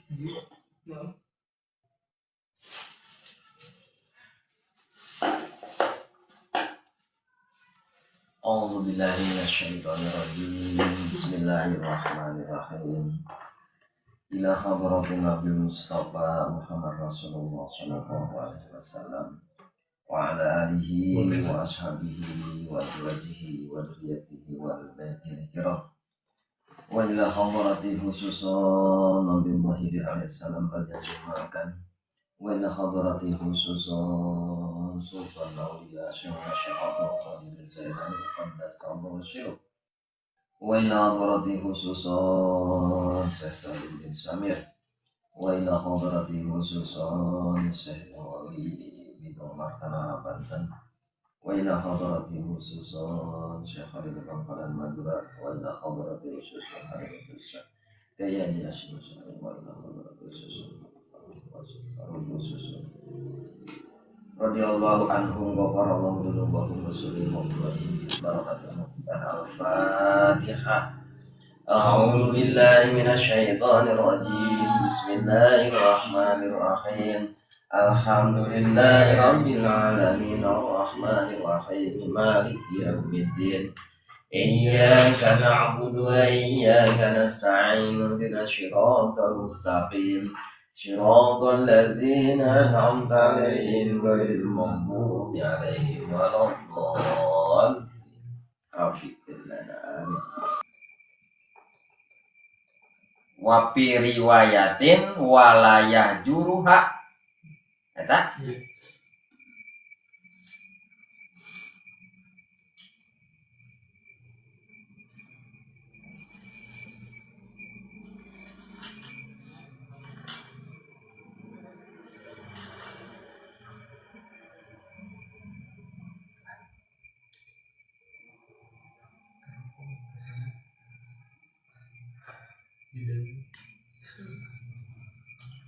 No. A'udzu billahi minasyaitonir rajim. Bismillahirrahmanirrahim. Ila hadratin Nabi Mustafa Muhammad Rasulullah sallallahu alaihi wasallam wa ala alihi wa ashabihi wa azwajihi wa dzurriyyatihi wa baitihi kiram. Wa ila hadrati khususan Nabi Muhammad alaihi salam bal makan. Wa ila hadrati khususan Sultan Auliya Syekh Syekh Abdul Qadir Jailani Qaddasallahu sirruh. Wa ila hadrati khususan Syekh Salim bin Samir. Wa ila hadrati khususan Syekh Nawawi bin Umar Tanara Banten. Wa ila hadrati khususan Syekh Khalil Bangkalan Madura. Wa ila hadrati khususan Haribatus Syekh Kiai Hasyim Asy'ari. Wa ila hadrati khususan radhiyallahu anhum wa ghafarallahu dzunubahum wa sallimu alaihi barakatuhu. Al-Fatihah. A'udzu billahi minasyaitonir rajim. Bismillahirrahmanirrahim. Alhamdulillahi rabbil alamin arrahmanir rahim maliki yaumiddin. Iyyaka na'budu wa iyyaka nasta'in ihdinas siratal mustaqim. صراط الذين أنعمت عليهم غير المغضوب عليهم ولا الضالين. آمين. Wa fi riwayatin walayah juruha eta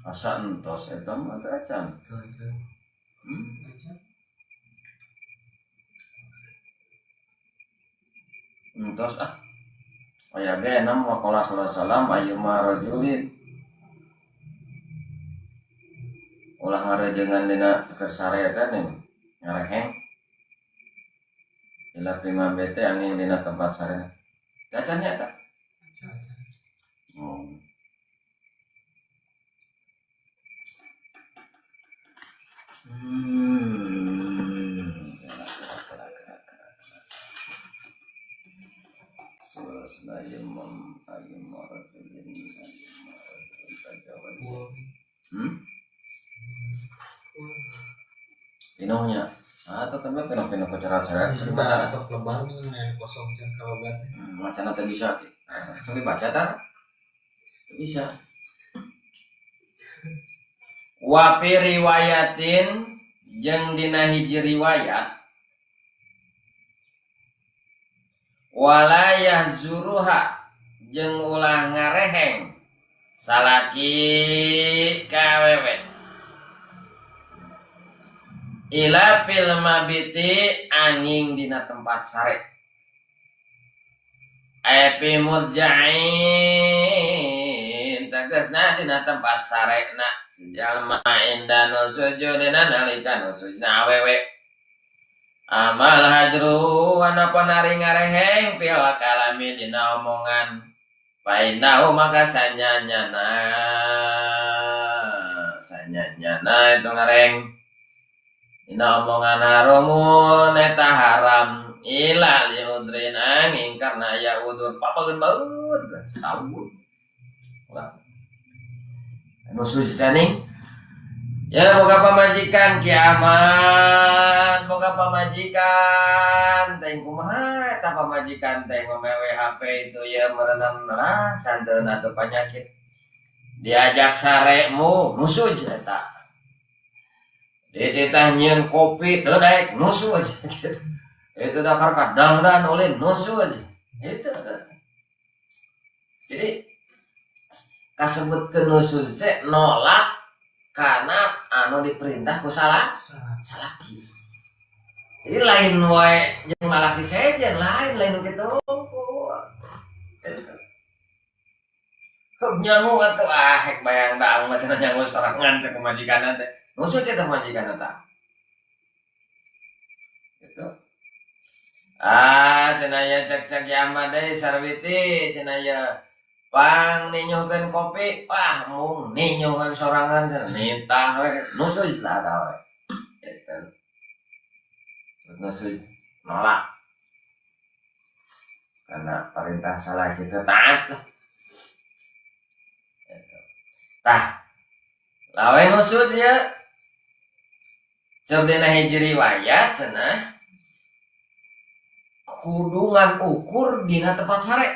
asa entos eta mah teh acan. Entos ah. Aya ge enam waqala sallallahu alaihi wasallam ayyuma rajulin ulah ngarejengan dina keur sare teh nih ngareheng ila prima bete angin dina tempat sarena. Acan nya eta. Oh. Pinuhnya atau kan pinuh-pinuh kecerah-cerah Kita sok lebar nih kosong can kalau macana teu bisa langsung dibaca tar teu bisa. Wa fi riwayatin jeung dina hiji riwayat wala yahzuruha jeung ulah ngareheng salaki ka awewe ila fil mabiti angin dina tempat sare aya fi murja'in tegasna dina tempat sarena jalma inda nu sujudna nalika nu sujudna awewe amal hajru anapun ari ngareheng fil kalami dina omongan painahu maka sanyanyana sanyanyana itu ngareheng dina omongan haramun eta haram ila liudrin angin karena aya udur papageun baeud setahun ulah nu sujudna ya boga pamajikan kiamat boga pamajikan teh kumaha eta pamajikan teh ngomewe HP itu ya merenang lah santeuna teu panyakit diajak saremu nusuj eta dititah nyieun kopi teu daek nusuj gitu itu dakar kadangdan ulin nusuj itu jadi kasebutkeun nusuj teh nolak karena anu diperintah ku salah salaki. Jadi lain wae jeung lalaki sejen lain lain kitu. Deg nyangu atuh ah hek bayang daang mah cenah nyangu sorangan cek pamajikanna teh. Nusut eta pamajikanna tah. Gitu. Ah cenah aya cek-cek kiamat deui Sarwiti cenah ieu. Pang ninyuhkeun kopi, wah mung ninyuhkeun sorangan cenah nitah we nusut tah eta we. Gitu. Nusut nolak. Karena perintah salah kita taat lah. Tah, lawe nusut ya. Cep dina hiji riwayat cenah kudungan ukur dina tempat sare.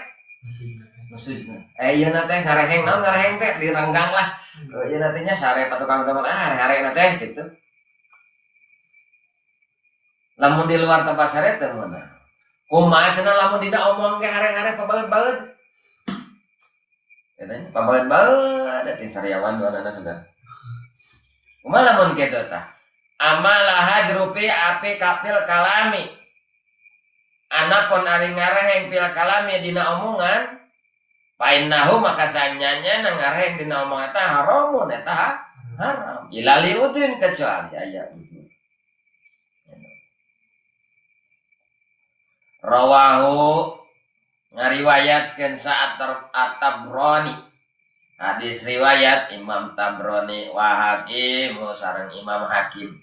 Nusutna. Ieu na teh ngareheng naon ngareheng teh direnggang lah. Ieu na teh nya sare patukang teman ah hare-hare na teh gitu. Lamun di luar tempat sare teu meunang. Kumaha cenah lamun dina omong ge hare-hare pabaeut-baeut. Katanya pabaeut-baeut da ting sariawan duanana sudah. Kumaha lamun kitu tah? Amala hajru fi api kafil kalami. Anapun ari ngareheng fil kalami dina omongan, fa innahu maka sanyanya na ngareheng dina omongan eta haramun eta haram. Ila li udrin kecuali aya udur. Rawahu ngariwayatkeun saat At-Tabrani. Hadis riwayat Imam Tabrani wa Hakim sareng Imam Hakim.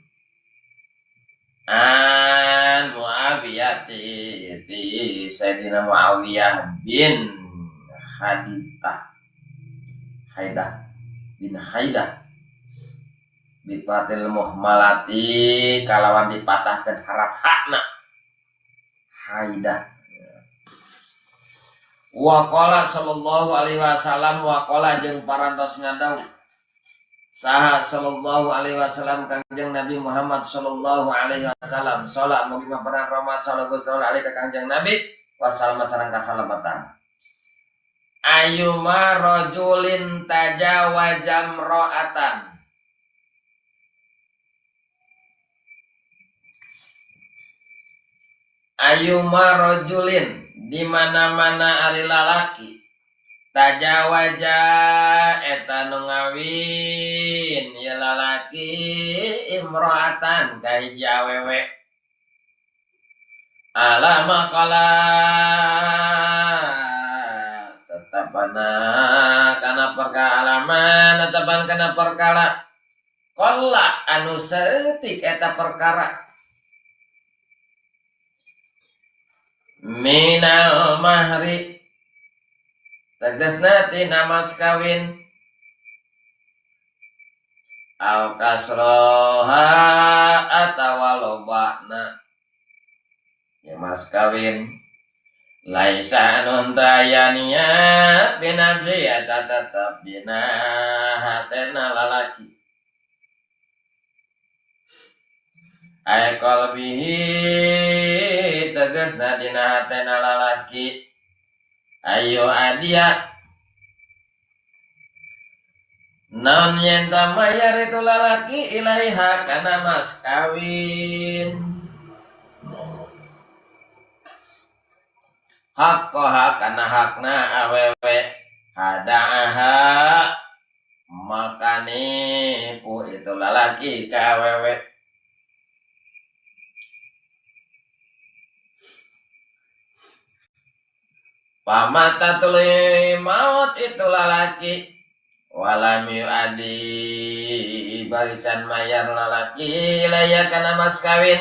An Muawiyah ti Sayyidina Muawiyah bin Khadidah. Khaidah bin Khaidah. Bifatil muhmalati kalawan dipatahkeun harap hakna. Haidah. Wa qala sallallahu alaihi wasallam wa qala jeung parantos ngadau saha sallallahu alaihi wasallam Kangjeng Nabi Muhammad sallallahu alaihi wasallam salat mugi maparan rahmat sallallahu alaihi ka Kangjeng Nabi wasallam sareng kasalamatan. Ayyuma rajulin tajawaza imra'atan. Ayyuma rajulin di mana-mana ari lalaki tajawaza eta nu ngawin ieu lalaki imra'atan ka hiji awewe ala maqala tetapana kana perkalaman tetepan kana perkara qalla anu saeutik eta perkara minal mahri tegasna tina mas kawin al kasroha atawa lobana ya mas kawin laisa anun taya niat binafsi eta tetep dina hatena lalaki ay qalbihi tegasna dina hatena lalaki ayo adia naon yen mayar itu lalaki ilaiha kana mas kawin haqqaha kana hakna awewe hadaaha maka nipu itu lalaki ka awewe. Pamata tuluy maut itu lalaki walam yu'adi barican mayar lalaki ilaya kana mas kawin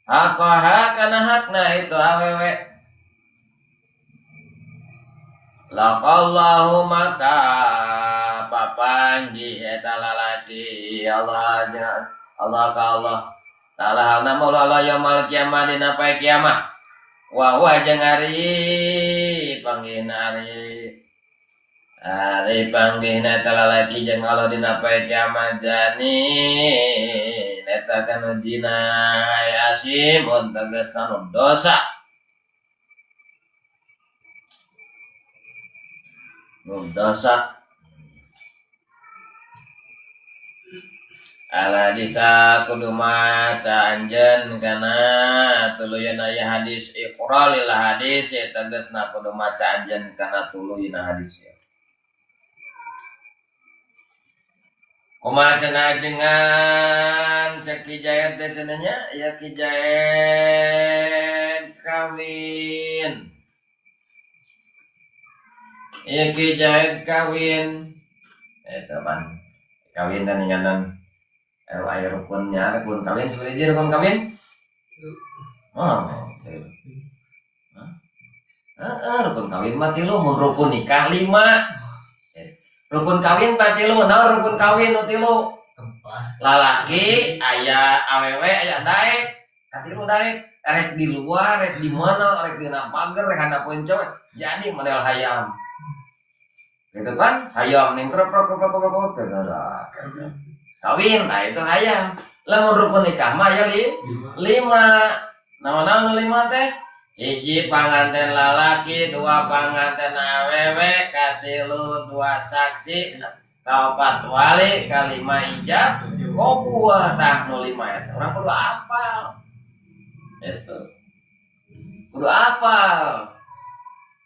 haqqaha kana hakna itu awewe laqallahu maka papanggih eta lalaki Allah Allah ka Allah ta'ala halna maula Allah yaumul kiamah dina poe kiamah wa huwa jeung ari panggihna ari panggihna eta lalaki jeung Allah dina poe kiamat jani eta kana zina asim tegasna nu dosa nu dosa. Ala hadisa kudu maca anjeun kana tuluyeun aya hadis iqra lil hadis tegasna kudu maca anjeun kana tuluyna hadis ya. Kumaha cenah ajengan cek Ki Jaid teh cenah nya ya Ki Jaid kawin. Iya Ki Jaid kawin. Eta pan kawin dan inganan aya rukunnya, rukun kawin sebenarnya rukun kawin. Oh, tilu. Heeh, rukun kawin mah tilu, mun rukun nikah 5. Rukun kawin mah tilu, naon rukun kawin nu tilu? Lalaki aya awewe aya daek, katilu daek, rek di luar, rek di mana, rek dina pager, rek handapeun cewek, jadi model hayam. Gitu kan? Hayam ning krep krep krep krep krep gitu lah. Kawin, nah itu hayam. Lamun rukun nikah mah aya 5. Naon-naon nu 5 teh? Hiji panganten lalaki, 2 panganten awewe, katilu 2 saksi, kaopat wali, kalima ijab, kobuah tah nu 5 eta. Urang kudu apal. Itu. Kudu apal.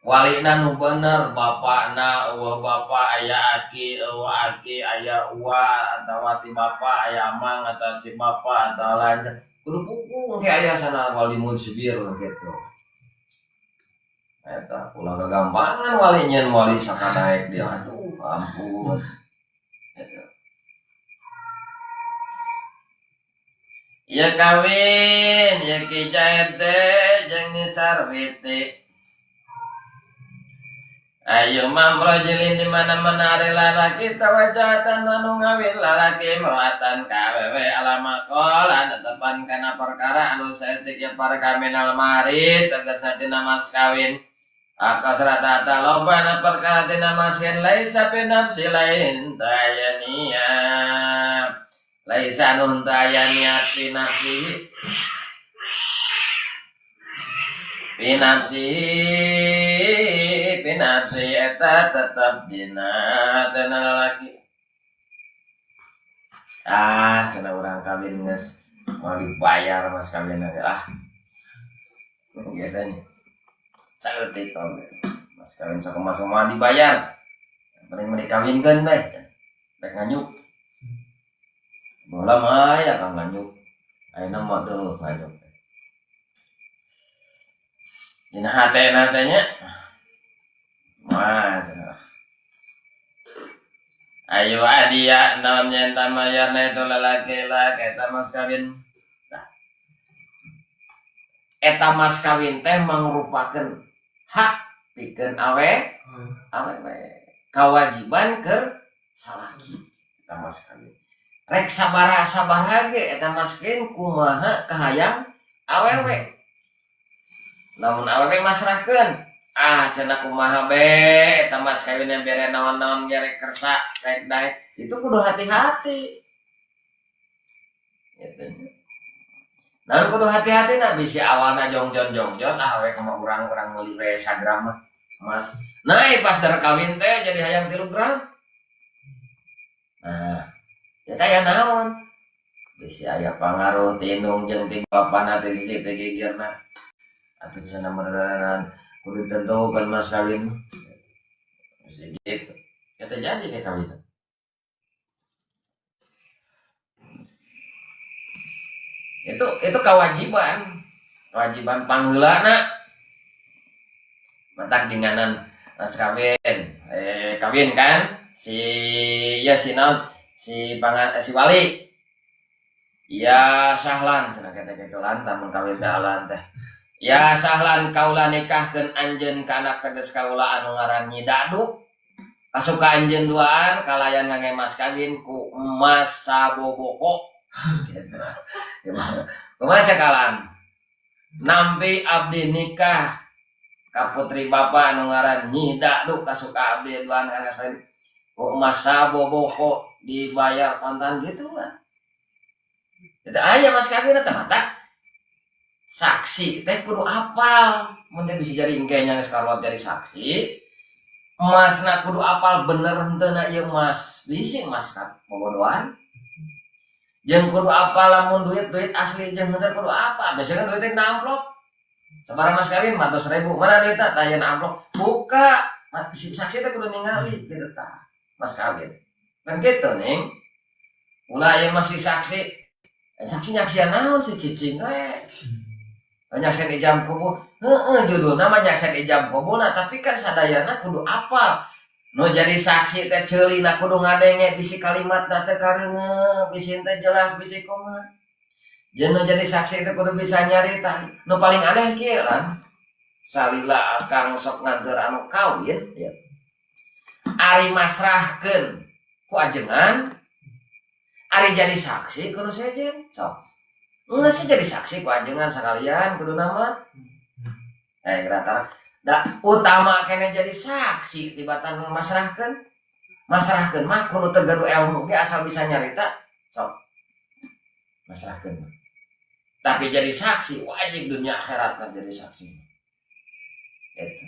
Walina nu bener, bapakna eueuh bapa aya aki, eueuh aki aya uwa atawa ti bapa aya amang atawa ti bapa atawa lanceuk. Kudu pupung ke aya sana wali mujbir gitu. Eta ulah gagampangan wali nyen wali sakadaek dia. Aduh, ampun. Eta. Ya kawin, ya Ki Jaid teh jeung Nyi Sarwiti. Ayo mamrojilin di mana-mana ari lalaki tawajatan anu ngawin lalaki meruatan kawewe alama qala netepan kana perkara anu saeutik ya para kaminal marid tegasna tina mas kawin akas rata-rata loba na perkara tina mas kawin laisa binafsi lain taya niat laisa anu taya niat binafsi binafsi binafsi eta tetap dina hatena lalaki. Ah cenah urang kawin geus moal dibayar mas kawin teh ah. Gitu nya. Saeutik oge. Mas kawin sakumaha moal dibayar. Paling mah dikawinkeun bae. Rek nganyuk. Baheula mah aya kang nganyuk. Ayeuna mah deuh nganyuk. Dina hatena teh nya. Wah, cenah. Ayo adia naon yen tamayarna itu lalaki lah eta mas kawin. Nah. Eta mas kawin teh mangrupakeun hak pikeun awe awewe. Kawajiban keur salaki eta mas kawin. Rek sabaraha-sabaraha ge eta mas kawin kumaha kahayang awewe. Lamun awewe masrahkeun, ah cenah kumaha be eta mas kawinna bere naon-naon ge rek kersa rek daek, itu kudu hati-hati. Gitu. Naon kudu hati-hati na bisi awalna jongjon-jongjon ah we kumaha urang-urang meuli we sagram mah emas. Nah, pas der kawin teh jadi hayang 3 gram. Nah, eta aya naon? Bisi aya pangaruh tinung jeung ti bapana teh sisi teh gigirna. Atuh cenah meureunan kudu ditentukeun mas kawin. Bisi gitu. Eta jadi ke kawin. Itu kewajiban. Kewajiban pangheulana. Matak dinganan mas kawin. Kawin kan si ya si naon si pangan si wali. Ya sahlan cenah kitu kitu lantan mun kawin teh alan teh. Ya sahlan kaula nikahkeun anjeun ka anak tegas kaula anu ngaran Nyi Dadu. Kasuka anjeun duaan kalayan ngangge mas kawin ku emas saboboko. Gitu. Kumaha cakalan? Nampi abdi nikah ka putri bapa anu ngaran Nyi Dadu kasuka abdi duaan kana kawin ku emas saboboko dibayar kontan gitu kan. Eta aya mas kawin eta mata. Saksi teh kudu apal mun teh bisa jadi engke nya geus kaluar jadi saksi emasna kudu apal bener henteu na ieu emas bisi emas ka bobodoan jeung kudu apal lamun duit-duit asli jeung henteu kudu apal biasanya kan duit teh na amplop sabaraha mas kawin 400.000 mana duitna tah aya na amplop buka saksi teh kudu ningali gitu tah mas kawin kan gitu ning. Ulah ieu masih saksi. Saksi nyaksian naon si cicing we. Nyaksian ijab kabul. Heeh, judulna mah nyaksian ijab kabulna, tapi kan sadayana kudu apal. Nu jadi saksi teh ceulina kudu ngadenge bisi kalimatna teh kareungeuh, bisi teh jelas bisi kumaha. Jeung nu jadi saksi teh kudu bisa nyarita. Nu paling aneh kieu lan. Salila akang sok nganteur anu kawin ya. Ari masrahkeun ku ajengan, ari jadi saksi kudu sejen sok. Geus sih jadi saksi ku ajengan sakalian kudu nama. Geura da utama kene jadi saksi tibatan masrahkeun. Masrahkeun mah kudu teu gaduh ilmu ge asal bisa nyarita sok. Masrahkeun mah. Tapi jadi saksi wajib dunia akhirat jadi saksi. Gitu.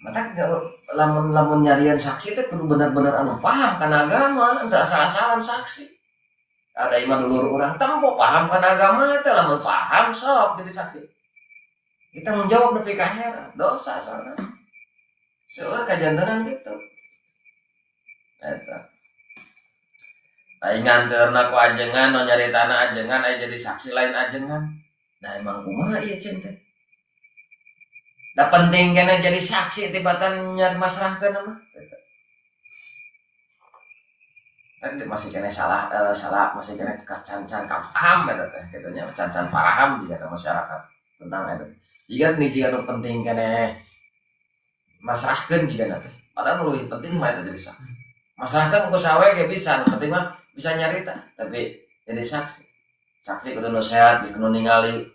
Mata lamun-lamun nyarian saksi teh kudu bener-bener anu paham kana agama, henteu asal-asalan saksi. Ada imah dulur urang tempo paham kana agama teh, lamun paham sok jadi saksi. Kita menjawab nepi ka akhirat, dosa soalnya. Seueur kajantenan gitu. Eta. Aing nganteurna ku ajengan, nu nyaritana ajengan, aya jadi saksi lain ajengan. Nah emang kumaha ieu ceun teh? Da penting kena jadi saksi tibatan nyari masrahkeun mah. Kan masih kena salah salah masih kena can-can paham eta teh kitu nya, can-can paham jika ke masyarakat tentang eta. Jika nih jika nu penting kena masrahkeun jika teh. Padahal nu leuwih penting mah eta jadi saksi. Masrahkeun ku saha we ge bisa, nu penting mah bisa nyarita, tapi jadi saksi. Saksi kudu nu sehat, kudu ningali.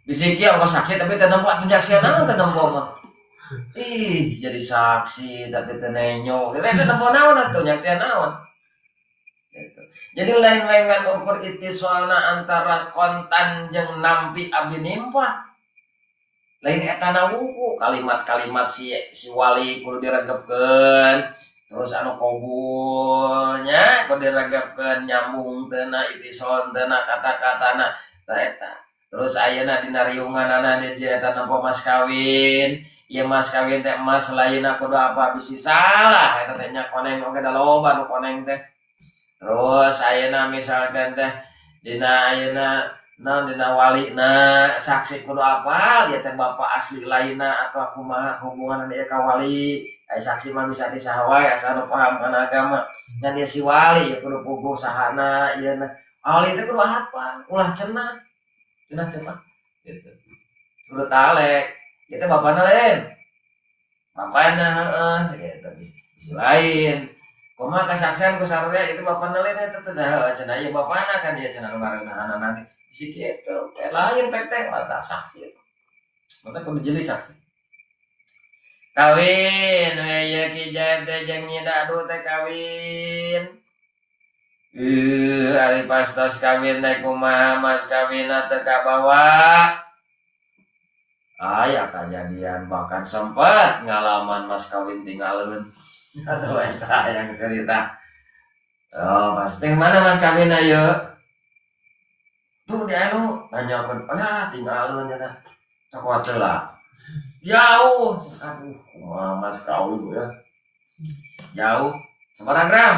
Bisi kieu ongkoh saksi tapi teu nempo atuh nyaksian naon teu nempo mah. Ih, jadi saksi tapi teu nenyo. Kita teu nempo naon atuh nyaksian naon. Gitu. Jadi lain-lain ngan ukur itisolna antara kontan jeung nampi abdi nimpa. Lain etana wungku kalimat-kalimat si wali kudu diregepkeun. Terus anu kabulnya kudu diregepkeun nyambung teu na itisol teu na kata-katana tah eta. Terus ayeuna dina riunganana di dieu eta nempo mas kawin. Ieu mas kawin teh emas lainna kudu apa bisi salah eta teh nya koneng oge da loba nu koneng teh. Terus ayeuna misalkan teh dina ayeuna naon dina walina saksi kudu apal ieu teh bapak asli lainna atau kumaha hubungan ieu ka wali. Ai saksi mah bisa ti saha wae asal nu paham kana agama. Ngan ieu si wali ieu kudu puguh sahana ieu na. Wali teh kudu apa? Ulah cenah. Cenah cenah gitu. Kudu talek. Ieu teh bapana lain. Bapana heeh gitu. Bisi lain. Kumaha kasaksian ku sarua itu bapana lain eta teh heuh cenah ieu bapana kan ieu cenah nu ngareunahana nanti. Bisi kitu. Teh lain pek teh mata saksi itu. Mata kudu jadi saksi. Kawin we ieu Ki Jaid teh jeung Nyi Dadu teh kawin. Ari pastos kawin teh kumaha mas kawinna teu kabawa. Aya kajadian bahkan sempat ngalaman mas kawin tinggalin. Atau eta yang cerita. Oh, pasti mana mas kawin ayo? Tuh di anu tanyakeun, ah tinggalin cenah. Cokot lah. Jauh. Aduh, kumaha mas kawin ya. Jauh. Sabaraha gram?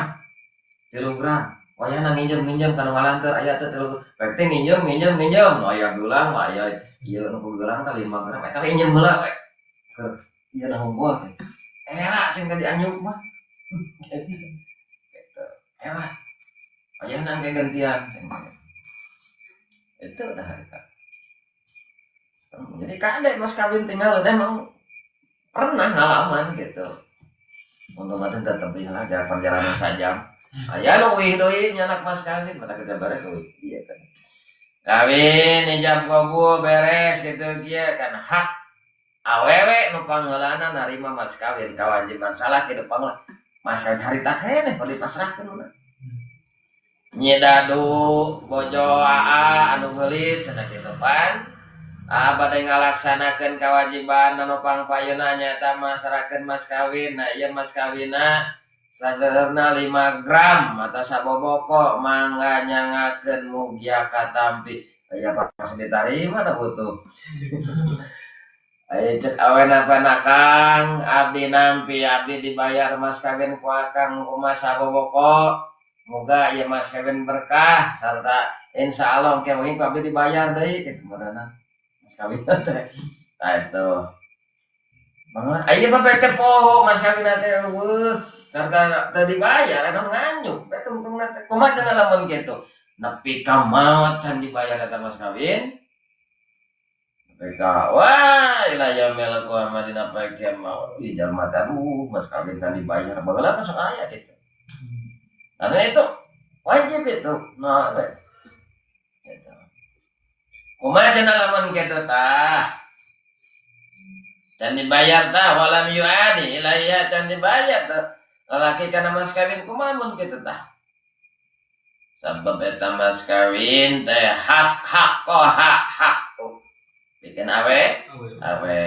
3 gram. Wayahna nginjem-nginjem kana ngalanteur aya teh 3 gram. Pek teh nginjem nginjem nginjem. Nu aya geulang, aya ieu nu ku geulang teh 5 gram. Eta we injem heula we. Keur ieu na hungkul teh. Era sing tadi anyuk mah. Gitu. Era. Wayahna engke gantian. Itu dah eta. Jadi kadek mas kawin tinggal emang pernah ngalaman gitu. Untuk mati tetep lah jalan perjalanan sajam. Aya nu uih deui nyanak mas kawin, mata kita beres uih. Iya kan. Kawin ijab kabul beres gitu kieu kan hak awewe nu pangheulana narima mas kawin kewajiban salah kieu pangheula. Mas kawin harita keneh kudu dipasrahkeun una. Nyi Dadu bojo aa anu geulis cenah kitu pan. Aa bade ngalaksanakeun kewajiban anu pangpayuna nyaeta masrahkeun mas kawin. Nah ieu mas kawinna saseurna 5 gram atau saboboko mangga nyangakeun mugia katampi. Aya pas ditarima da butuh. Ayo cek awena pana Kang, abdi nampi abdi dibayar mas kawin ku akang kumaha saboboko. Moga ieu mas kawin berkah sarta insyaallah engke wengi ku abdi dibayar deui kitu meureunna mas kawin teh. Tah itu. Banget aya mah teh poho mas kawin teh eueuh sarta teu dibayar anu nganyuk we tungtungna teh. Kumaha cenah lamun kitu? Nepi ka maot can dibayar eta mas kawin. Nepi ka wah ila yaumil qiyamah dina poe kiamat. Ih jalma teh aduh mas kawin can dibayar baheula mah sok aya kitu. Karena itu wajib itu. Nah, gitu. Kumaha cenah lamun kitu tah? Can dibayar tah walam yuadi ilaiha can dibayar tah. Lalaki kana mas kawin kumaha mun kitu tah? Sabab eta mas kawin teh hak hak hak hak bikin awe awe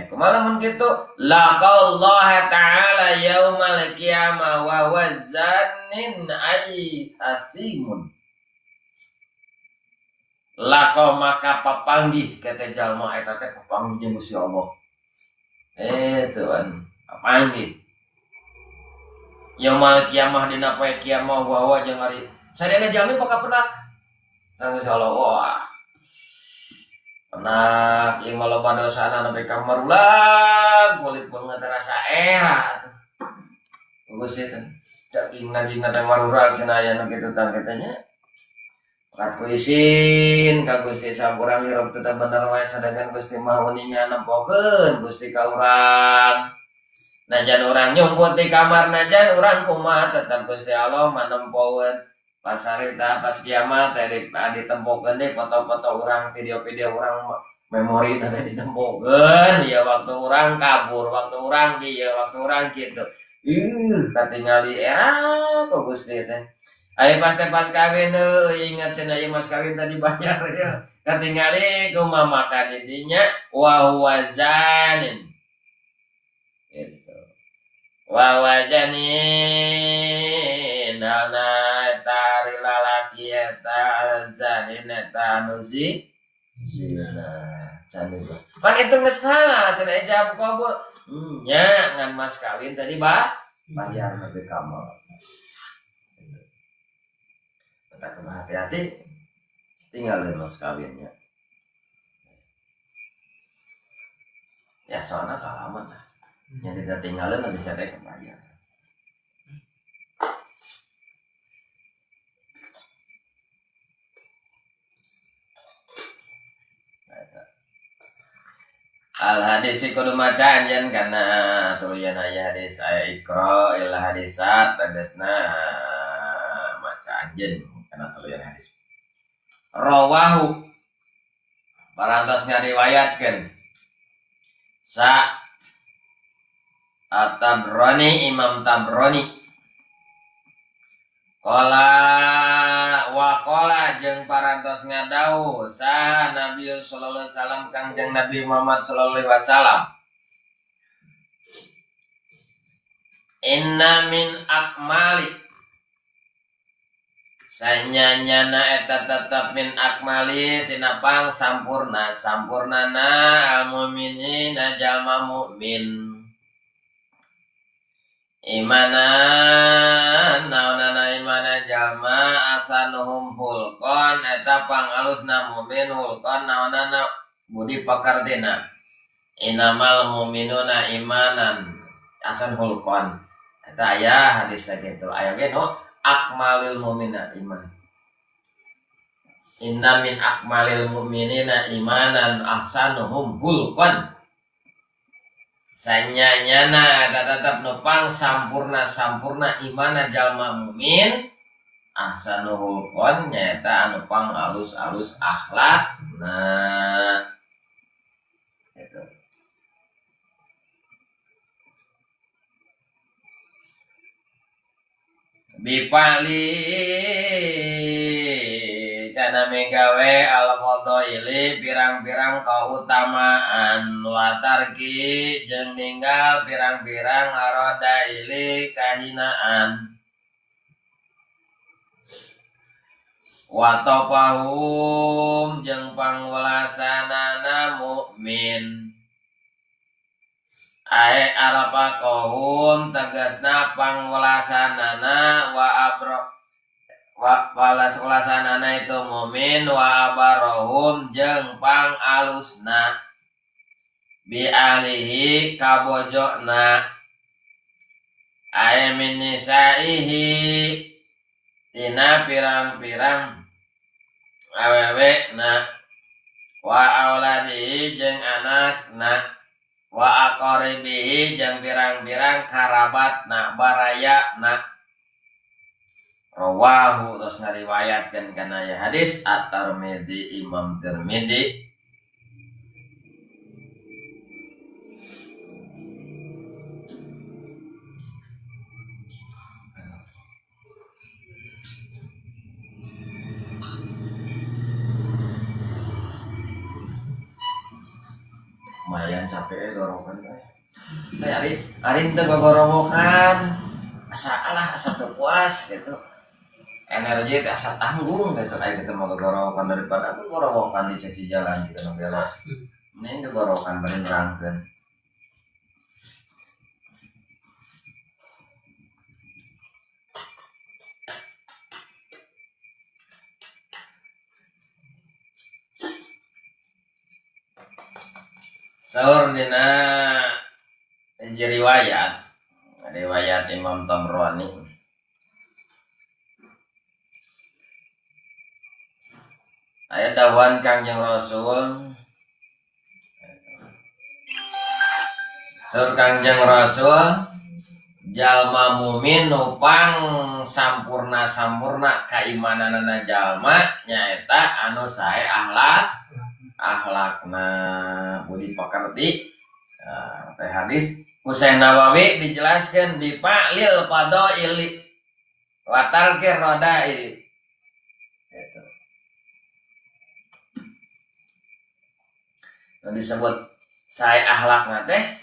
kumaha lamun kitu laqallaha ta'ala yaumal qiyamah wa huwa zanin ay asimun laqo maka papanggih kata jalma eta teh papanggih jeung Gusti Allah. Tuan papanggih yaumal qiyamah dina poe kiamah wa huwa jeung ari sadayana jalmi bakal penak sareng Gusti Allah. Wah penak ieu mah loba dosana nepi ka marulag kulit beungeut rasa era atuh. Gusti teh daging-dagingna teh marurag cenah aya nu kitu tah kitu nya. Pakat ku isin ka Gusti sampurang hirup tetep bener wae sadangan Gusti mah uninga nempokeun Gusti ka urang. Najan urang nyumput di kamar najan urang kumaha tetep Gusti Allah mah nempokeun. Pas harita pas kiamat teh ditempokeun deui foto-foto urang video-video urang memori teh ditempokeun ya waktu urang kabur waktu urang kieu waktu urang kitu. Ih katingali era ku Gusti teh. Ayo pas teh pas kawin euy ingat cenah ieu mas kawin tadi bayar ya. Katingali kumaha makan dinya wa huwa zanin. Gitu. Wa huwa zanin halna eta ari lalaki eta zanin eta anu zina. Can itu. Pan itu geus salah cenah ijab kabul. Nya ngan mas kawin tadi bayar nepi ka maot. Tak kena hati-hati tinggalin mas kawinnya ya soalnya kalaman lah yang tidak tinggalin nanti saya kebayar. Al hadis kudu maca anjeun kana tuluyan aya hadis aya ikra il hadisat tegasna maca anjeun kana tuluyan hadis. Rawahu parantos ngariwayatkeun sa At-Tabrani Imam Tabrani qala wa qala jeung parantos ngadawuh saha Nabi sallallahu alaihi wasallam Kangjeng Nabi Muhammad sallallahu alaihi wasallam inna min akmali sanyanyana eta tetep min akmali tina pang sampurna sampurnana al mukminina jalma mukmin imanan naonana imana jalma asanuhum hulqon eta pangalusna mukmin hulqon naonana budi pakartina inamal mu'minuna imanan asan hulqon eta aya hadis kitu aya ge nu akmalil mu'mina iman inna min akmalil mu'minina imanan ahsanuhum hulqon sanyanyana eta tetep nu pang sampurna sampurna imana jalma mukmin ahsanuhul qon nyaeta anu pang alus-alus akhlakna gitu. Bipali kana megawe al-fadaili pirang-pirang kautamaan wa tarki jeung ninggal pirang-pirang aradaili kahinaan wa tafahum jeung pangwelasanana mukmin ae arafaqahum tegasna pangwelasanana wa abro Wa welas-welasanana itu mukmin wa abarahum jeung pang alusna bi ahlihi kabojona ay min nisaihi tina pirang-pirang awewe na wa auladihi jeung anakna wa aqaribihi jeung pirang-pirang karabatna barayana. Rawahu terus ngariwayatkeun kana ieu hadis At-Tirmidzi Imam Tirmidzi. Lumayan capek gorowokan teh. Teh ari teu gogorowokan. Asa alah asa teu puas gitu. Energi teh asa tanggung gitu kayak gitu mau gogorowokan daripada aku gorowokan di sisi jalan gitu nu belok. Ini gogorowokan bari nerangkeun. Saur dina hiji riwayat Imam Tabrani. Aya dawuhan Kangjeng Rasul. Saur Kangjeng Rasul jalma mukmin nu pang sampurna-sampurna kaimananana jalma nyaeta anu sae akhlakna budi pekerti. Teh hadis Husain Nawawi dijelaskan bi fa'lil fadaili wa tarkir radaili. Gitu. Nu disebut sae akhlakna teh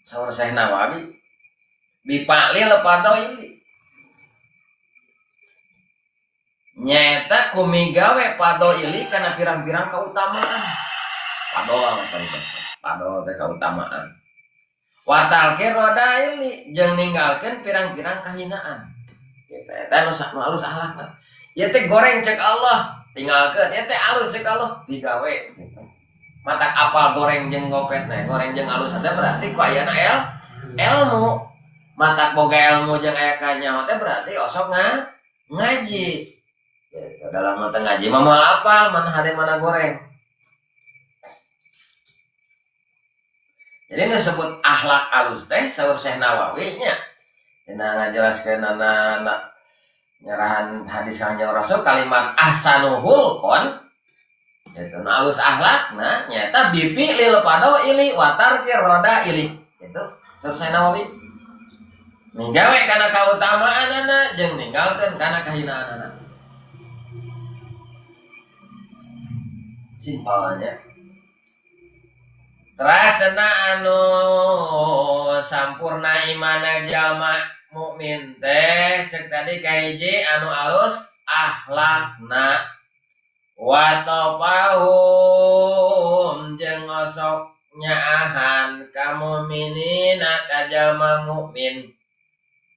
saur Syekh Nawawi bi fa'lil fadaili. Nyaeta kumigawe fadaili kana pirang-pirang kautamaan. Fadol paribasa. Fadol teh kautamaan. Wa talqir radaili jeung ninggalkeun pirang-pirang kahinaan. Gitu eta nu alus akhlakna. Ieu teh goreng cek Allah, tinggalkeun. Ieu teh alus cek Allah, digawe gitu. Matak apal goreng jeung ngopet nah, goreng jeung alus teh berarti ku ayana ilmu. Matak boga ilmu jeung aya kanyaho teh berarti osok ngaji. Gitu. Dalam mata ngaji mah moal apal mana hade mana goreng. Jadi disebut akhlak alus teh saur Syekh Nawawi nya. Dina ngajelaskeun anak nyerahan hadis Kangjeng Rasul kalimat ahsanu hulqon gitu. Nu alus akhlakna nyaeta bipi lil fadaili wa tarkir radaili. Gitu. Saur Syekh Nawawi. Minggawe kana kautamaanana jeung ninggalkeun kana kahinaanana. Simpelnya. Terasna anu sampurna imana jalma mukmin teh cek tadi kahiji anu alus akhlakna wa tafahum jeung osok nyaahan ka mukminina ka jalma mukmin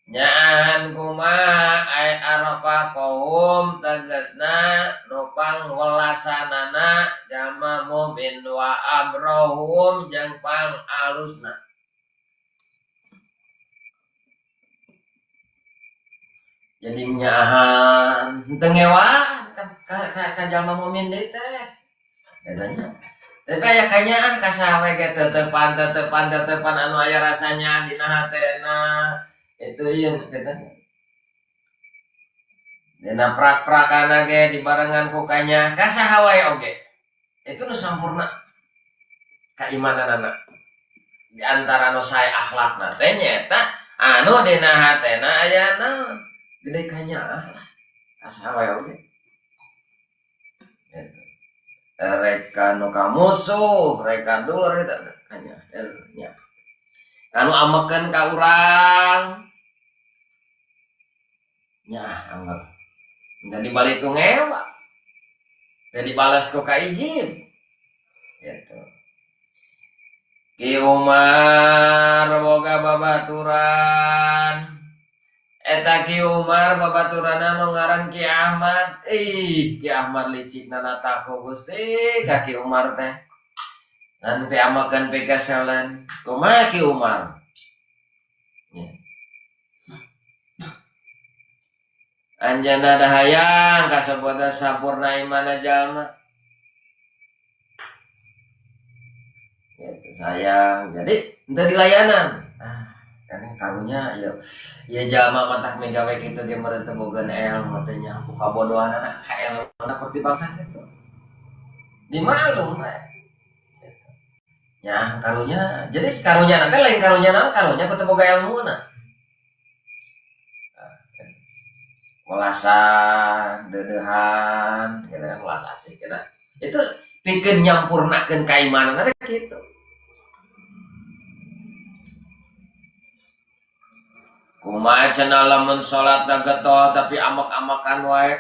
nyaahan kumaha ay arafaqahum tegasna nu pangwelasanana jalma mukmin wa abrahum jeung pang alusna. Jadi nyaahan teu ngewaan ka jalma mukmin deui teh. Dadanya. Tapi aya kanyaah ka saha we ge teuteupan teuteupan teuteupan anu aya rasanya dina hatena. Itu ieu kitu. Dina prak-prakana ge dibarengan ku kanya ka saha wae oge. Itu nu sampurna kaimananana. Di antara nu sae akhlakna teh nyaeta anu dina hatena aya naon? Gede kanyaah lah ka saha wae oge. Gitu. Reka nu ka musuh, reka dulur eta kanyaah nya. Anu amekeun ka urang nya anggap jadi balik ku ngewa jadi balas ku kaijib gitu. Ki Umar boga babaturan eta Aya Ki Umar babaturana nu ngaran Ki Ahmad. Ih, Ki Ahmad licikna nataku Gusti ka Ki Umar teh. Ngan piamakeun pikaselan. Kumaha Ki Umar? Ya. Anjeunna dahayang kasebutna sampurna imana jalma. Gitu, sayang. Jadi henteu dilayanan. Ah, kan karunya ya ya jalma matak migawe kitu ge meureun teu boga ilmu teh nya ku kabodohanana ka elmuna pertibangsa kitu. Dimalum we. Gitu. Nya karunya, jadi karunya teh lain karunya naon, karunya ku teu boga elmuna. Welasan, deudeuhan, gitu kan welas asih gitu. Itu pikeun nyampurnakeun kaimanan teh kitu. Kumaha cenah lamun salat da getol tapi amak-amakan wae.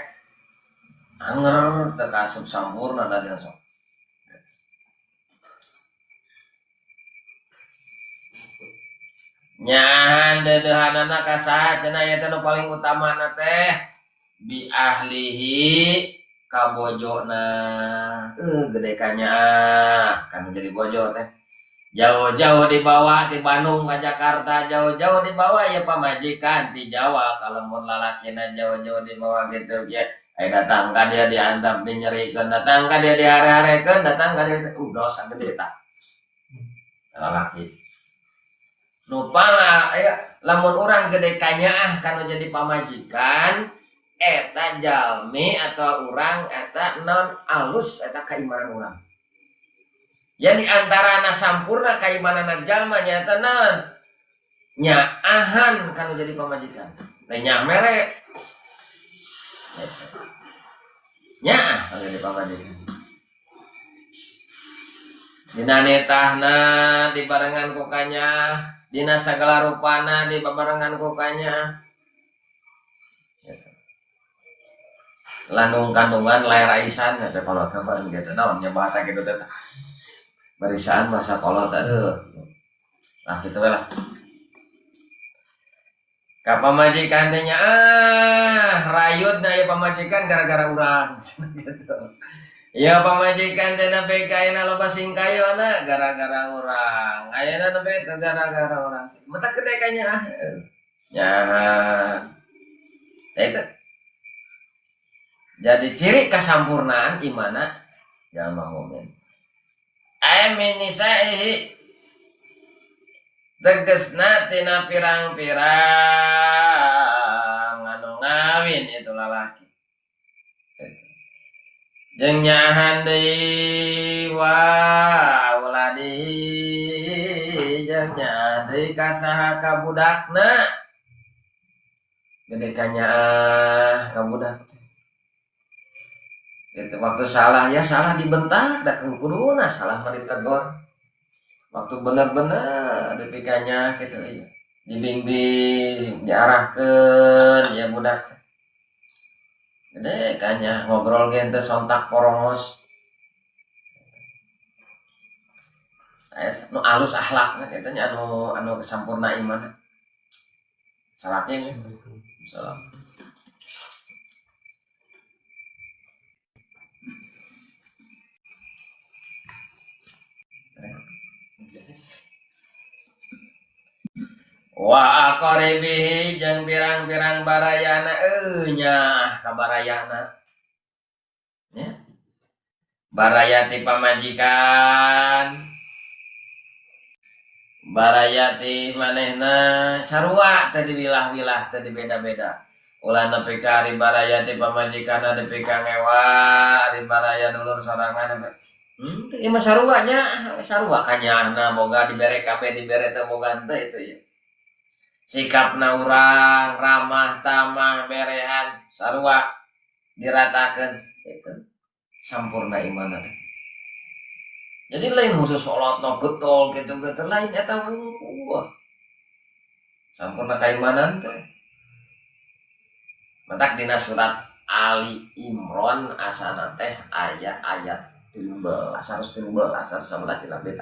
Anger teu kaasup sampurna da dia sok. Nyahan deudeuhanana ka saha cenah ieu teh nu paling utamana teh bi ahlihi ka bojona. Gede kanyaah kan jadi bojo teh. Jauh-jauh dibawa di Bandung ke Jakarta, jauh-jauh dibawa ya pamajikan di Jawa kalau mun lalakina jauh-jauh dibawa gitu ge. Ai datang ka dia diantap dinyerikeun, datang ka dia dihare-harekeun, datang ka dia dosa gede tah. Lalaki. Nu pala aya lamun urang gede kanyaah kana jadi pamajikan eta jalmi atau urang eta non alus eta kaimanan urang. Ya di antara na sampurna kaimanan jalma nyata naon nyaahan kana jadi pamajikan. Lain nyaah mere. Nyaah kana jadi pamajikan. Dina nitahna dibarengan ku kanya, dina sagala rupana dibabarengan ku kanya. Landung kandungan layar aisan teh kolot teh bareng gitu naon nya bahasa kitu teh. Barisan bahasa kolot aduh. Nah kitu we lah. Ka pamajikan teh nya rayudna ieu pamajikan gara-gara urang gitu. Ya pamajikan teh nepi ka ayeuna loba singkayona gara-gara urang. Ayeuna nepi ka gara-gara urang. Mata gede kanya ah. Nya. Tah itu. Jadi ciri kasampurnaan imana jalma mukmin. Ay min nisaihi tegesna tina pirang-pirang anu ngawin itu lalaki. Jeung nyahan deui wa auladihi jeung nyahan deui ka saha ka budakna. Gede kanyaah ka budak teh. Gitu, waktu salah ya salah dibentak da kuduna salah mah ditegor. Waktu bener-bener dipikanya gitu ya. Dibimbing, diarahkeun ya budak. Gede kanya ngobrol ge teu sontak porongos. Nu alus akhlakna kitu nya anu sampurna iman. Salahnya nya. Salam. Wa aqaribihi jeung pirang-pirang barayana nya ka barayana nya baraya ti pamajikan baraya ti manehna sarua teh diwilah-wilah teh dibeda-beda ulah nepi ka ari baraya ti pamajikanna nepi ka ngewa ari baraya dulur sorangan ieu mah sarua nya sarua kanyaahna boga dibere kabeh dibere teh boga henteu itu ya. Sikapna urang ramah tamah berehan sarua diratakeun itu sampurna imanna teh. Jadi lain khusus salatna getol kitu-kitu lain eta wungkul. Sampurna kaimanan teh. Matak dina surat Ali Imran asana teh aya ayat 13 113 111 silap teh.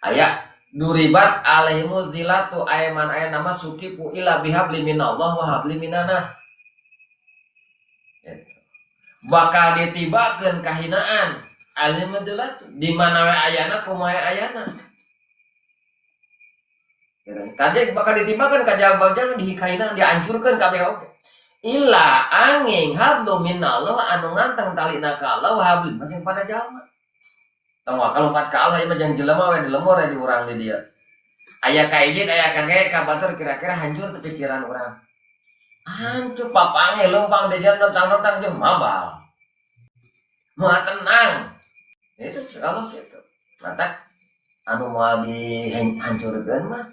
Aya Duribat alaihimu zilatu ayman aya nama sukipu ila bihabli minallah wa habli minanas. Gitu. Bakal ditibakeun kahinaan alaihimu zilatu di mana we ayana kumaha ayana. Gitu. Kadek bakal ditibakeun ka jalma-jalma dikahinaan dihancurkeun kabeh oge. Illa angin hablu minallah anu nganteng talina ka Allah wa habli masing pada jalma. Tong kalau lompat ka Allah ieu mah jeung jelema we di lembur we di urang di dieu. Aya kaijin aya kage ka batur kira-kira hancur teu pikiran urang. Hancur papange leumpang di jalan rentang-rentang jeung mabal. Moal tenang. Itu kalau gitu. Matak anu moal dihancurkeun mah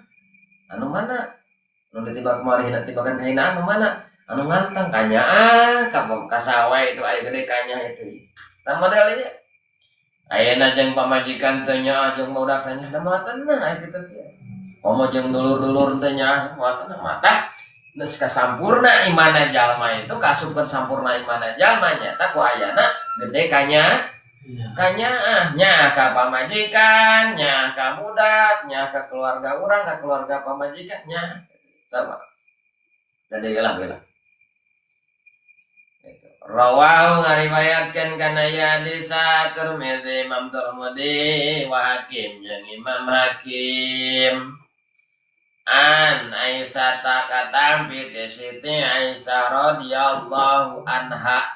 anu mana? Anu ditibak moal ditibakan kahinaan anu mana? Anu nganteng kanyaah ka kasawe itu aya gede kanyah itu. Tah model ieu. Ayeuna jeung pamajikan teh nya jeung budak teh nya da moal tenang aya kitu kieu. Komo jeung dulur-dulur teh nya moal tenang matak geus kasampurna imana jalma itu kasupkeun sampurna imana jalma nyata ku ayana gede kanya kanyaah nya ka pamajikan nya ka budak nya ka keluarga urang ka keluarga pamajikan nya sama. Gede lah bela. Rawahu ngariwayatkeun kana hadis Tirmizi Imam Tirmidzi wa Hakim jeung Imam Hakim. An Aisyah katampi ti Siti Aisyah radhiyallahu anha.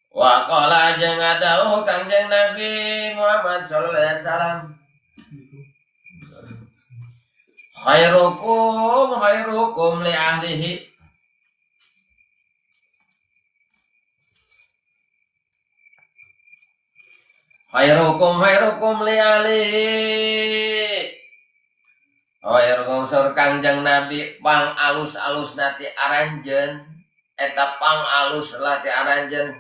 Wa qala jeung ngadawuh Kangjeng Nabi Muhammad sallallahu alaihi wasallam. Khairukum khairukum li ahlihi. Khairukum khairukum li ahlihi. Khairukum sur Kangjeng Nabi pang alus-alus nati aranjeun eta pang alus lati aranjeun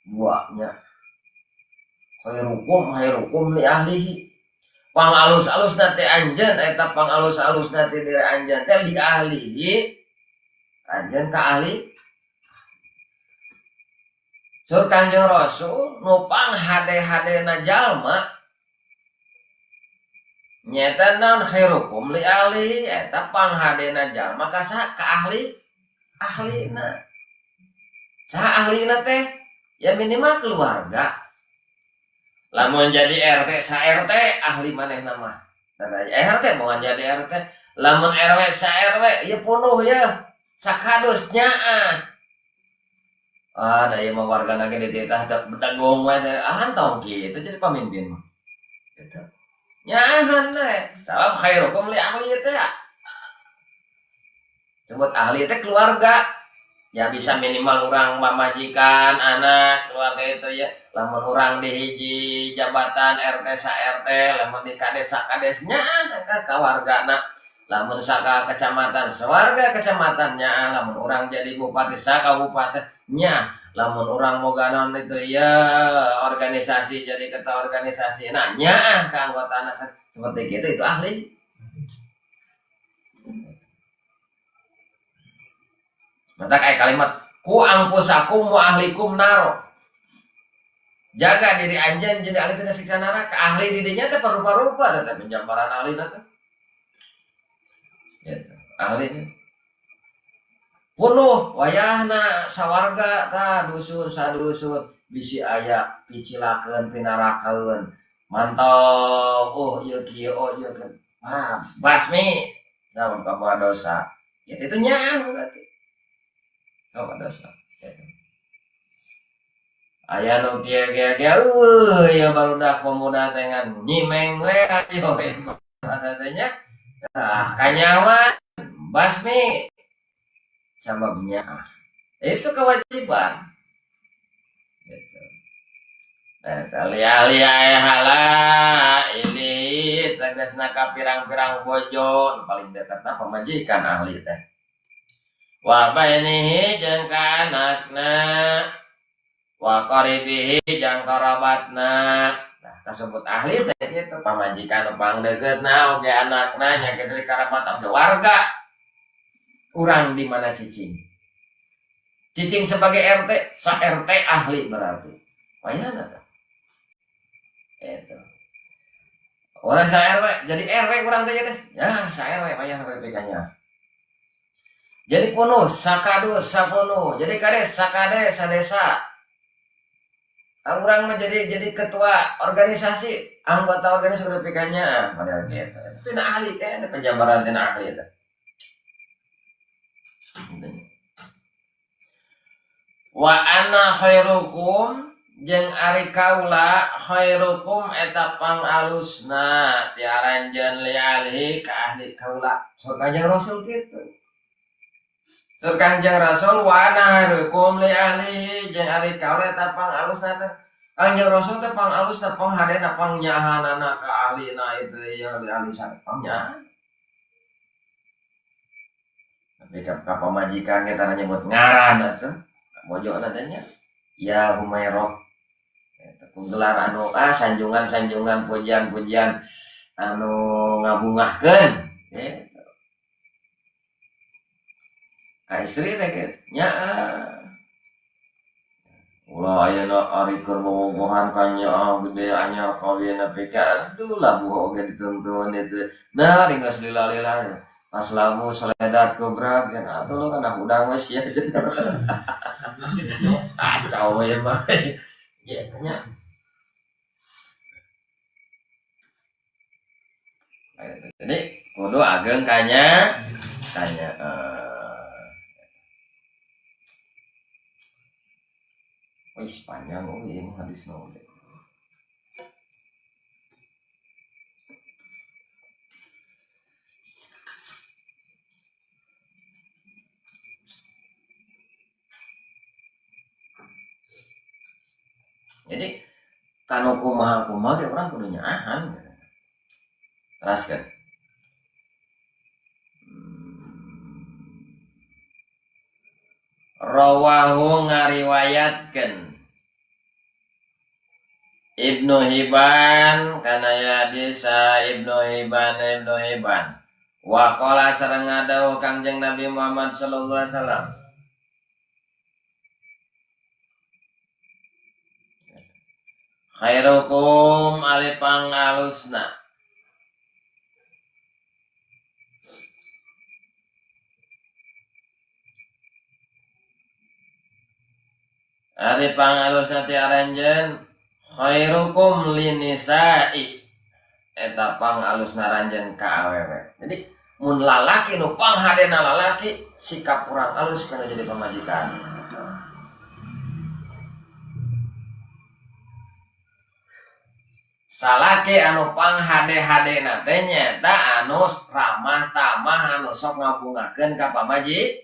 duanya. Khairukum khairukum li ahlihi. Pang alus-alus nati anjeun eta pang alus-alus nati diri anjeun teh li ahlihi. Anjeun ka ahli. Sur Kangjeng Rasul nu pang hade-hadena jalma nyata naon khairukum li ahli eta pang hadena jalma ka saha ka ahli ahlina. Saha ahlina teh ya minimal keluarga. Lamun jadi RT sa RT ahli manehna mah. RT bukan jadi RT. Lamun RW sa RW ieu punuh ya sakadus nyaah. Ah, da ieu mah wargana ge dititah bedagong we teh. Ah, tong kitu jadi pamimpin mah. Gitu. Nyaahan we. Sabab khairukum li ahli teh. Sebut ahli teh keluarga. Ya bisa minimal urang pamajikan, anak, keluarga itu ya. Lamun urang di hiji jabatan RT sa RT, lamun di kades sa kades nyaah ka wargana. Lamun saka kecamatan sewarga kecamatannya, lamun urang jadi bupati saka kabupaten nya, lamun urang boga naon itu ya organisasi jadi ketua organisasi nah nyaah ka anggotana seperti gitu itu ahli. Mata kayak kalimat ku angpusakum wa ahlikum naro. Jaga diri anjeun jadi ahli tina siksa neraka. Ahli di dinya teh parupa-rupa teh penjambaran ahli teh. Gitu, ahli punuh wayahna sawarga tah dusun sadusun bisi aya picilakeun pinarakaeun mantap oh ieu kieu oh ieu kieu ah basmi naon kaboga dosa ya itu nyaah berarti kaboga dosa gitu. Aya nu kieu kieu kieu eueuh ieu barudak pemuda teh ngan nyimeng we ayo teh nya ah kanyawan basmi sababnya itu kewajiban gitu. Nah, lia-lia hala ini tegasna ka pirang-pirang bojo paling dekatna pamajikan ahli teh wa bainihi jeung ka anakna wa qaribihi jeung karabatna. Nah, kasebut ahli teh kitu pamajikan nu pangdeukeutna oge anakna nya kitu di karabat oge warga urang di mana cicing. Cicing sebagai RT, sa RT ahli berarti. Wayahna teh. Eta. Orang sa RW, jadi RW kurang teh teh. Ya, sa RW payah PPK-nya. Jadi punuh sakadus sapunuh, jadi kades sakades sadesa. Urang mah jadi ketua organisasi, anggota organisasi PPK-nya model gitu. Tina ahli teh, penjabaran tina ahli teh. Wa ana khairukum jeung ari kaula khairukum eta pangalusna ti aranjeun li ahli ka ahli kaula. Saur Kanjeng Rasul kitu. Saur Kanjeng Rasul wa ana khairukum li ahli jeung ari kaula eta pangalusna teh. Kanjeng Rasul teh pangalusna panghadena pangnyahanana ka ahlina itu ya li ahli pangnyahan. Tapi ka pamajikan kita nyebut ngaran atuh. Mojokna teh nya. Ya Humairah. Gelar anu sanjungan-sanjungan pujian-pujian anu ngabungahkeun gitu. Ka istri teh kitu nya. Ulah ayeuna ari keur bobogohan ka nyaah gede anyar kawin nepi ka aduh labuh oge dituntun itu. Nah geus lila-lila pas labuh seledat gobrak kan atuh lu kana hudang we sia. Kacau we mah. Gitu nya. Jadi kudu ageng kanya wih panjang oh ini hadis oge. Jadi kanu kumaha-kumaha ge urang kudu nyaahan gitu. Teraskeun. Rawahu ngariwayatkeun Ibnu Hibban kana hadis Ibnu Hibban. Wa qala sareng ngadawuh Kangjeng Nabi Muhammad sallallahu alaihi wasallam. Khairukum ari pangalusna. Ari pangalusna ti aranjeun khairukum linisa'i eta pangalusna ranjeun ka awewe. Jadi mun lalaki nu panghadena lalaki sikap urang alus kana jadi pamajikan. Salaki anu panghade-hadena teh nyaeta anu ramah tamah anu sok ngabungakeun ka pamajikanna.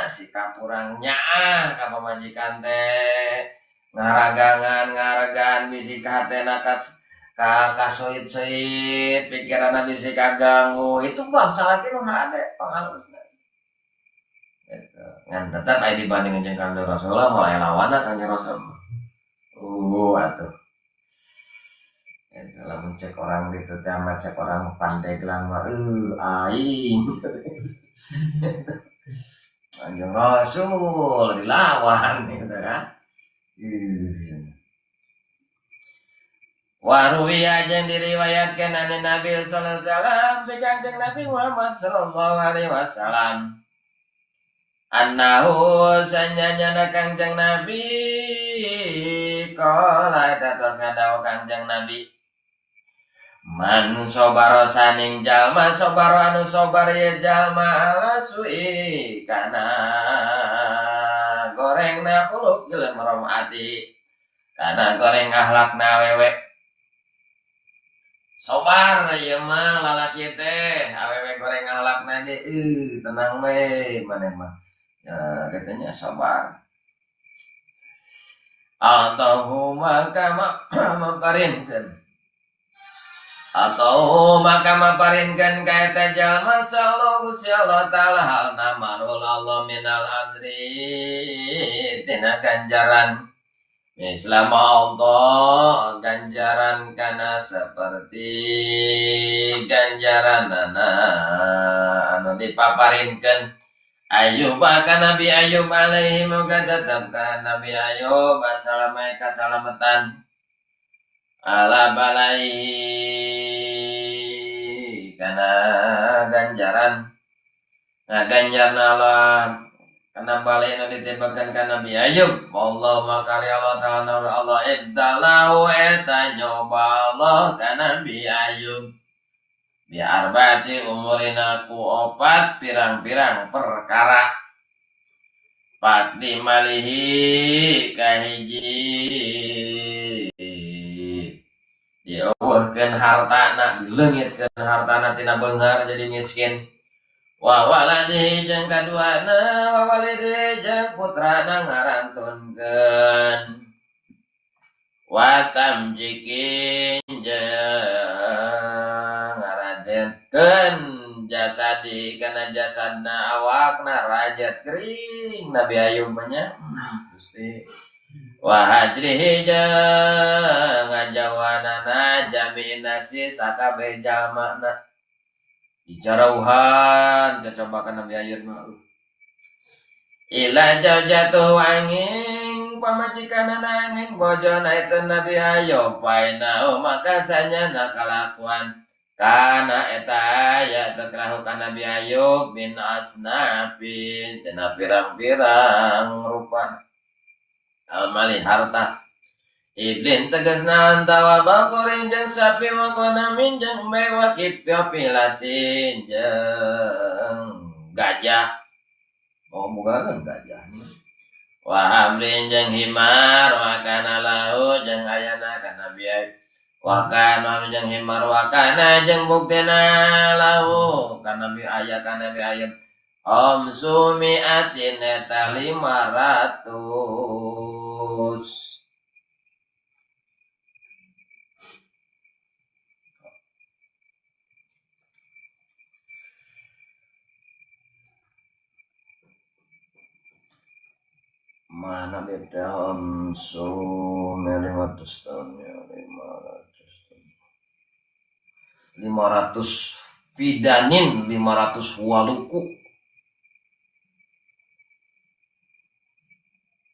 Sikap urang nyaah ka pamajikan teh ngaragangan ngaragaan bisi ka hatena ka kasoit-soit pikiranna bisi kaganggu itu bangsa salaki nu hade pangalusna. Gitu. Ngan tetep aya dibanding jeung Kanjeng Rasulullah moal aya lawanna Kanjeng Rasul. Atuh. Itu lamun cek orang ditu teh mah cek orang Pandeglang mah aing. Kanjeng Rasul dilawan gitu kan. Wa ruwiya jeung diriwayatkeun an Nabi sallallahu alaihi wasallam ti Kanjeng Nabi Muhammad sallallahu alaihi wasallam. Annahu sanyanyana Kanjeng Nabi qala eta tos ngadawuh Kanjeng Nabi. Man sobaro saning jalma sobaro anu sobar ye jalma ala su'i kana gorengna khuluq ati kana goreng akhlakna awewe. Sobar ieu mah lalaki teh awewe goreng akhlakna ge tenang we maneh mah. Ya katanya sabar. Atau maka maparinkeun atau maka maparinkeun ka eta jalma sallallahu Gusti Allah taala halna marul Allah minal ajri tina ganjaran Islam Allah ganjaran kana seperti ganjaran anu dipaparinkeun Ayub ka Nabi Ayub alaihi moga tetep ka Nabi Ayub assalamualaikum kasalamatan. Ala balai kana ganjaran ngaganjarna Allah kana balai nu ditibakeun ka Nabi Ayub. Allah maka Allah ta'ala Allah iddalahu eta nyoba Allah ka Nabi Ayub bi arba'ati umurina ku opat pirang-pirang perkara. Pat limalihi kahiji dieuweuhkeun hartana, dileungitkeun hartana tina beunghar jadi miskin. Wa waladihi jeung kaduana, wa walidihi jeung putrana ngarantunkeun. Wa tamjikin jeung ngarajenkeun jasadi kana jasadna awakna rajat kering Nabi Ayub nya. Gusti wa hajrihi jeung ngajauhanana jami'in nasi sakabeh jalmana. Dijarauhan cocobakan Nabi Ayub mah. Ila jatuh angin pamajikanana angin bojona itu Nabi Ayub painau maka sanyana kalakuan kana eta aya teu ka Nabi Ayub bin asnafin tina pirang-pirang rupa almali harta iblin tegasna antawa bakurin jeung sapi wakonamin jeung mewah kipilatin jeung gajah. Oh boga gajah. Wa hamlin jeung himar wa kana lahu jeung ayana ka Nabi Ayub. Wa kana jeung himar wa kana jeung buktina lahu ka Nabi aya ka Nabi Ayub. Omsumiatin eta 500. Mana beda omsume 500 tahun ya, 500 tahun. 500 fidanin, 500 waluku.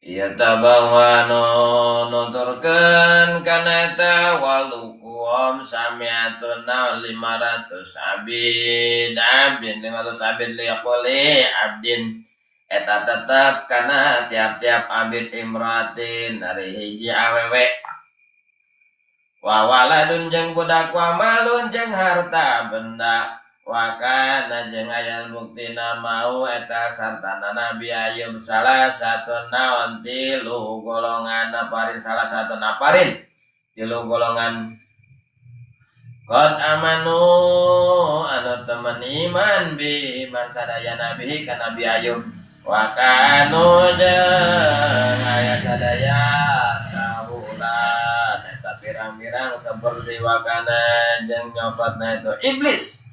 Ya tabawano nuturkeun kana eta waluku om samiatun naon 500 abid abdin 500 abid liquli abdin eta tetep kana tiap-tiap abid imratin dari hiji awewe wa waladun jeung budak wa malun jeung harta benda wa kana jeung aya buktina mau eta sartana Nabi Ayub salah satu naon tilu golongan naparin salah satu naparin tilu golongan qad amanu anu temen iman bi iman sadaya nabi ka Nabi Ayub wa kanu jeung aya sadaya kahulan eta pirang-pirang seperti wakana jeung nyokotna itu iblis.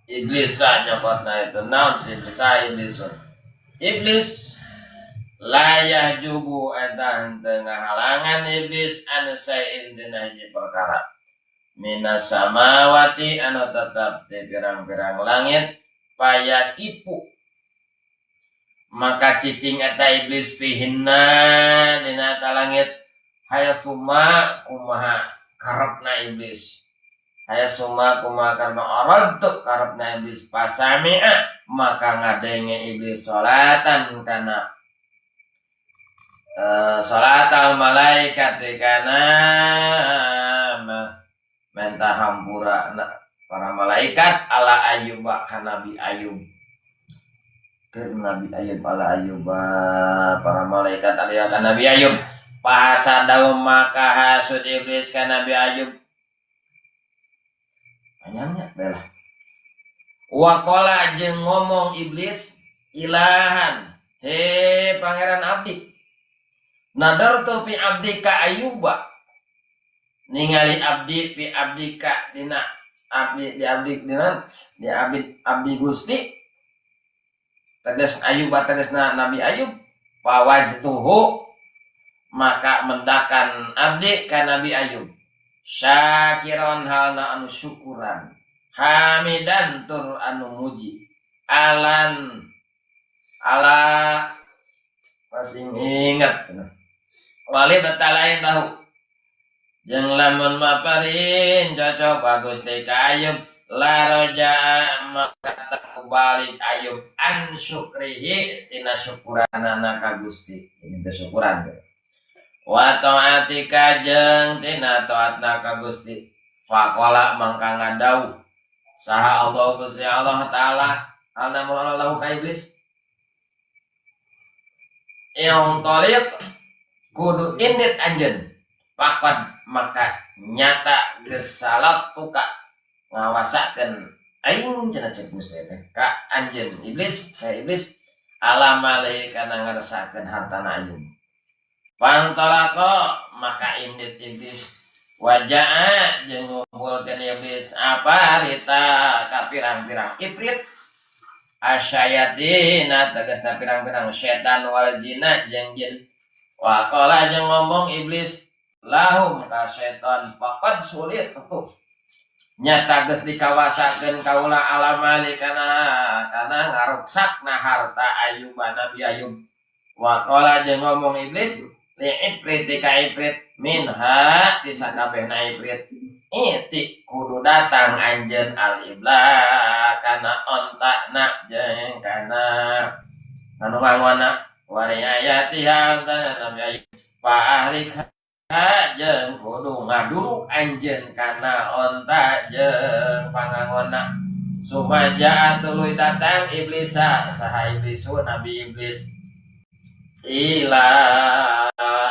Iblis nyokotna itu naon si iblis iblis. Iblis layah jubu eta henteu ngahalangan iblis anu saeun dina hiji perkara. Minas samawati anu tetep di pirang-pirang langit payatipu. Maka cicing eta iblis pihinna dina eta langit hayasuma kumaha karepna iblis. Hayasuma kumaha karepna aradtu karepna iblis pasami'a maka ngadenge iblis salatan kana salatal malaikat kana menta hampura para malaikat ala Ayuba ka Nabi Ayub. Keur Nabi Ayub ala Ayuba para malaikat ala ka Nabi Ayub pasadau maka hasud iblis ka Nabi Ayub. Anyangnya belah. Waqala jeung ngomong iblis ilahan he pangeran abdi nadartu fi abdi ka Ayuba ningali abdi fi abdi ka dina abdi di abdi dina di abdi abdi Gusti tegas Ayuba tegasna Nabi Ayub fawajtuhu maka mendakan abdi ka Nabi Ayub syakiron halna anu syukuran hamidan tur anu muji alan ala masih ingat wali betalain tahu Jeung lamun maparin cocok ka Gusti ka Ayub la roja maka balik Ayub an syukrihi tina syukuranana ka Gusti. Ini teh syukuran teh. Wa taatika jeung tina taatna ka Gusti. Faqala mangka ngadawuh saha Allah Gusti Allah Ta'ala alna lahu ka iblis. Yang taliq kudu indit anjeun. Faqad maka nyata geus salat tuka ngawasakeun aing cenah cek Gusti teh ka anjeun iblis, ka iblis ala mali kana ngeresakeun hartana Ayub. Pantalaqa maka indit iblis wajaa jeung ngumpulkeun iblis apa rita ka pirang-pirang ifrit asyayatina tegasna pirang-pirang setan wal jinna jeung jin. Wa qala jeung ngomong iblis lahum ka setan faqad sulit tuh nyata geus dikawasakeun kaula ala mali kana kana ngaruksakna harta Ayub Nabi Ayub. Wa qala jeung ngomong iblis li ifrit ka ifrit minha ti sakabehna ifrit iti kudu datang anjeun al ibla kana ontana jeung kana anu nganggona wa riayatiha antana Nabi Ayub fa ahlik jeung kudu ngaduruk anjeun kana onta jeung pangangona. Sumaja tuluy datang iblisa saha iblisu Nabi Iblis ila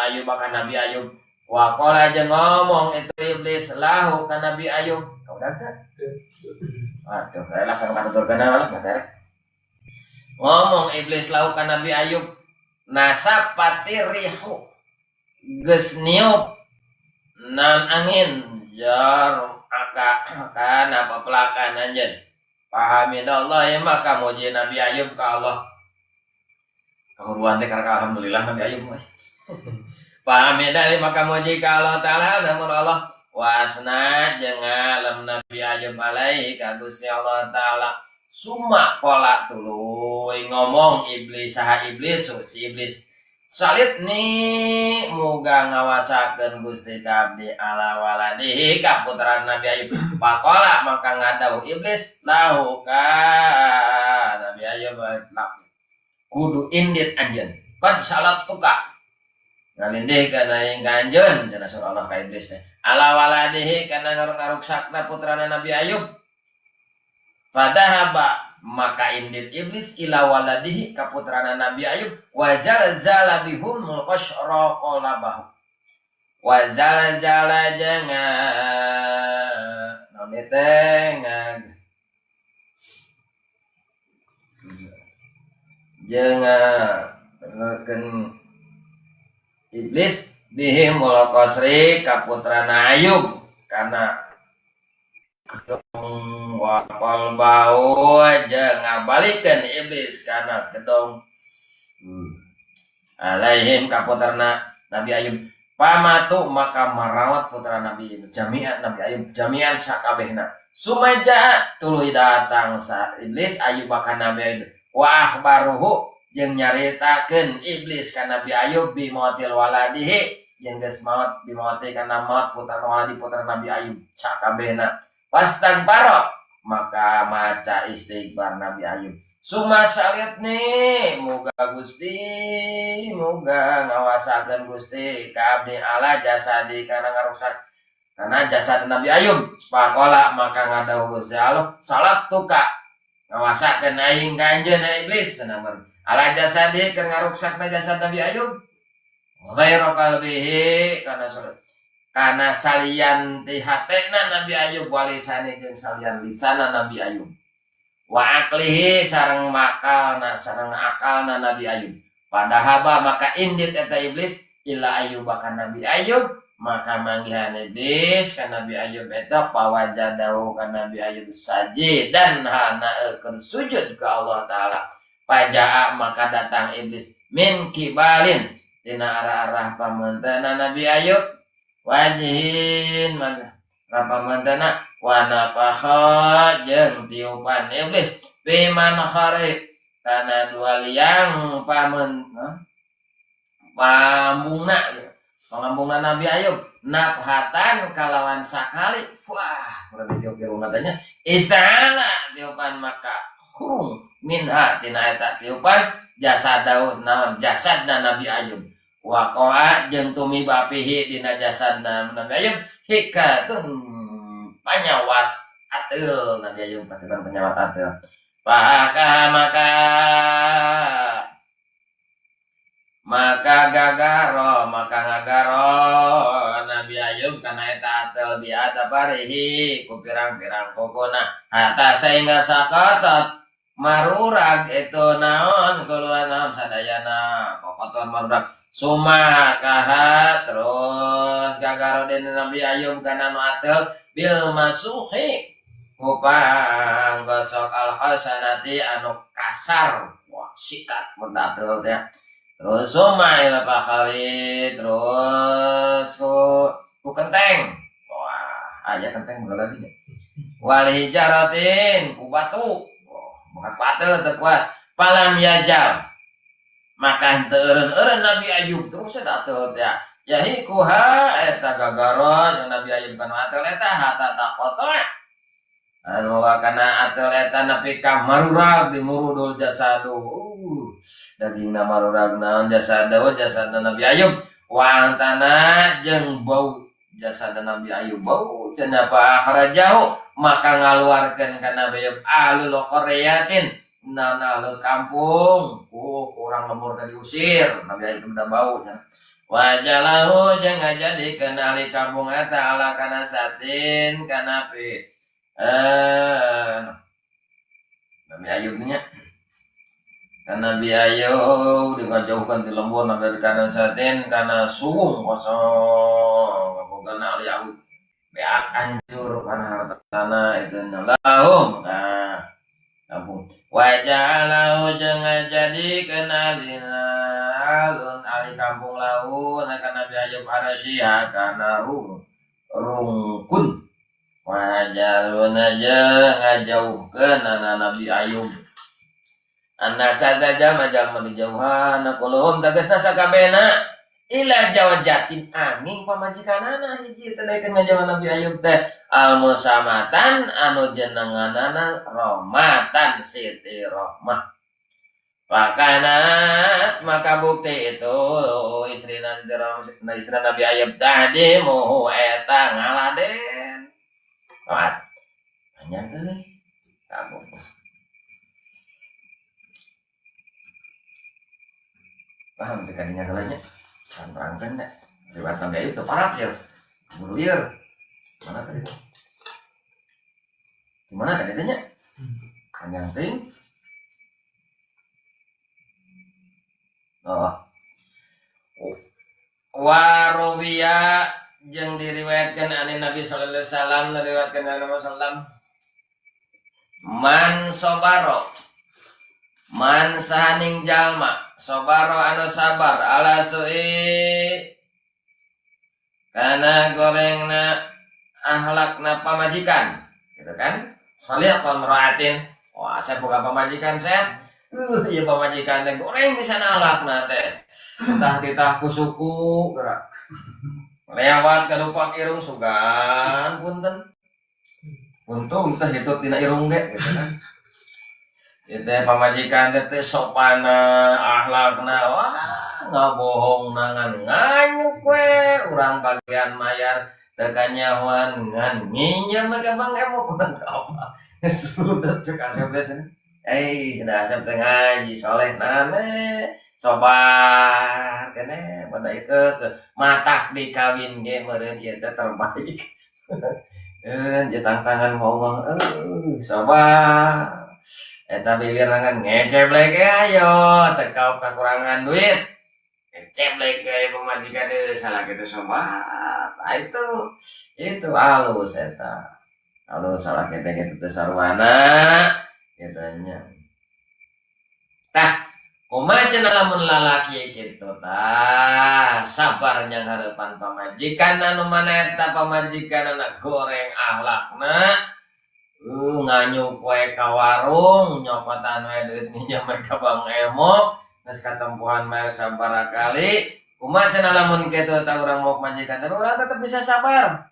Ayub ka Nabi Ayub. Wa qala jeung ngomong itu iblis lahu ka Nabi Ayub. Kau udah teu? Aduh, kae lah sareng katuturkeun lah mata. Ngomong iblis lahu ka Nabi Ayub nasapati rihu geus niup nan angin jar aka kana pepelakan anjeun. Pahamidallah maka muji Nabi Ayub ka Allah. Kahuruan teh karena alhamdulillah Nabi Ayub mah. Pahamidallah maka muji ka Allah Ta'ala namun Allah wasna jeung ngalem Nabi Ayub alaihi ka Gusti Allah Ta'ala. Suma qala tuluy ngomong iblis saha iblis si iblis salit ni muga ngawasakeun Gusti ka abdi ala waladihi ka putra Nabi Ayub. Faqala maka ngadawuh iblis lahu ka Nabi Ayub kudu indit anjeun qad salat tuka ngalindihkeun aing ka anjeun cenah surah Allah ka iblis teh ala waladihi kana ngaruksakna putrana Nabi Ayub. Fadahaba maka indit iblis ila waladihi ka putrana Nabi Ayub wa zalzala bihum qashra qalabahu wa zalzala jangan naon teh jangan iblis bihim qasri ka putrana Ayub kana gedong wa qalbahu jeung ngabalikeun iblis kana gedong alaihim ka putrana Nabi Ayub. Pamatu maka marawat putra Nabi jami'an Nabi Ayub jami'an sakabehna. Sumaja tuluy datang sa iblis Ayub ka Nabi Ayub wa akhbaruhu jeung nyaritakeun iblis ka Nabi Ayub bi mautil waladihi jeung geus maot bi mauti kana maot putra waladi putra Nabi Ayub sakabehna. Pastagfaro maka maca istighfar Nabi Ayub. Suma salit nih muga Gusti muga ngawasakeun Gusti ka abdi ala jasadi kana ngaruksak kana jasad Nabi Ayub. Faqala maka ngadawuh Gusti Allah salat tuka ngawasakeun aing ka anjeun iblis cenah ala jasadi keur ngaruksakna jasad Nabi Ayub ghairu qalbihi kana salat kana salian ti hatena Nabi Ayub walisane jeung salian lisana Nabi Ayub wa aqlihi sareng makalna sareng akalna Nabi Ayub. Padahaba maka indit eta iblis ila Ayub ka Nabi Ayub maka manggihan iblis ka Nabi Ayub eta pawajadahu ka Nabi Ayub sajidan hana keur sujud ka Allah Ta'ala. Pajaa maka datang iblis min kibalin tina arah-arah pamentena Nabi Ayub wajihin pamentena wa nafakha jeung tiupan iblis biman kharib kana dua liang pamen pambungna Pangambungna Nabi Ayub nafhatan kalawan sakali wah kurang ditiup irung katanya isti'ala tiupan maka hurung minha tina eta tiupan jasadahu naon jasadna Nabi Ayub waqa'a jeung tumiba fihi dina jasadna Nabi Ayub hikatun panyawat ateul Nabi Ayub katiban panyawat ateul maka maka gagaro maka ngagaro Nabi Ayub kana eta ateul biadabarihi ku pirang-pirang kukuna hatta sehingga sakatat marurag itu naon keluar naon sadayana kokoton marurag suma kaha terus gagaro deui Nabi Ayub kana nu ateul bil masuhi kupang gosok al khasanati anu kasar wah sikat mun ateul teh terus suma ila pakali terus ku kenteng wah aya kenteng baheula lagi wal hijaratin ku batu oh bukan ku ateul teu kuat palam yajal maka teu eureun-eureun Nabi Ayub terus eta ateul teh yahikuha eta gagaron jeung Nabi Ayub kana ateul eta hatta taqata anu kana ateul eta nepi ka marurag dimurudul jasadu dagingna marurag naon jasadu jasadna Nabi Ayub wa antana jeung bau jasadna Nabi Ayub bau cenah pa akhrajahu maka ngaluarkeun ka Nabi Ayub ahlul qaryatin naon ahlul kampung ku kurang lemur tadi diusir Nabi Ayub udah bau cenah wajalahu jeung ngajadikeun ahli kampung eta ala kana satin kana pi Nabi Ayub nya kan Nabi Ayub dijauhkan di lembur Nabi kana satin kana suwung kosong bukan ahli Ayub beak hancur kana hartana itu lahum nah kampung wajalahu jeung ngajadikeun alina alun ahli kampung laun kana Nabi Ayub arasya kana rungkun wajaluna jeung ngajauhkeun Nabi Ayub annasa saja jalma dijauhan kuluhum tegasna sakabehna ila jawajatin angin pamajikanana hiji teh daekeun ngajauhan Nabi Ayub teh al musamatan anu jenenganana rahmatan Siti Rahmah pakanat maka bukti itu istrina Nabi Ayub tadi muhu eta ngaladen Taat. Banyak euy. Kamu. Paham teh kadinya heula nya. Terangkeun nya. Riwayat Nabi Ayub teu parat ya. Lieur. Mana tadi? Gimana tadi teh nya? Panjang teuing. Oh. Waruwiya jeung diriwayatkeun ani Nabi sallallahu alaihi wasallam diriwayatkeun ani Nabi sallam man sobaro man sahaning jalma sobaro anu sabar ala su'i kana gorengna ahlakna pamajikan gitu kan khaliqal mar'atin wah saya boga pamajikan saya ieu pamajikan teh goreng pisan ahlakna teh titah titah ku suku gerak lewat kalupak irung sugan punten untung teh hitut dina irung ge gitu kan ieu teh pamajikan teh sopana akhlakna wah ngabohong nangan nganyuk we urang bagian mayar teu kanyahoan ngan nginjem mah ka Bang Emok urang teh apa geus cek asep teh cenah da asep teh ngaji soleh nane sobat kene pada itu matak dikawin ge meureun ieu teh terbaik jeung tantangan Allah sobat eta bibir ngan ngeceblek ge ayo teu kaop kakurangan duit ngeceblek ge pamajikan deui salah kitu sobat itu alus eta alus salah kitu kitu teh sarwana kitu nya tah kumaha cenah lamun lalaki kitu tah sabar nyanghareupan pamajikan anu mana eta pamajikan anak goreng akhlakna nganyuk we ka warung nyokotan we duit minjem we ka Bang Emok geus katempuhan mah sabaraha kali Kumaha cenah lamun kitu tah urang mau majikan, tapi urang tetap bisa sabar.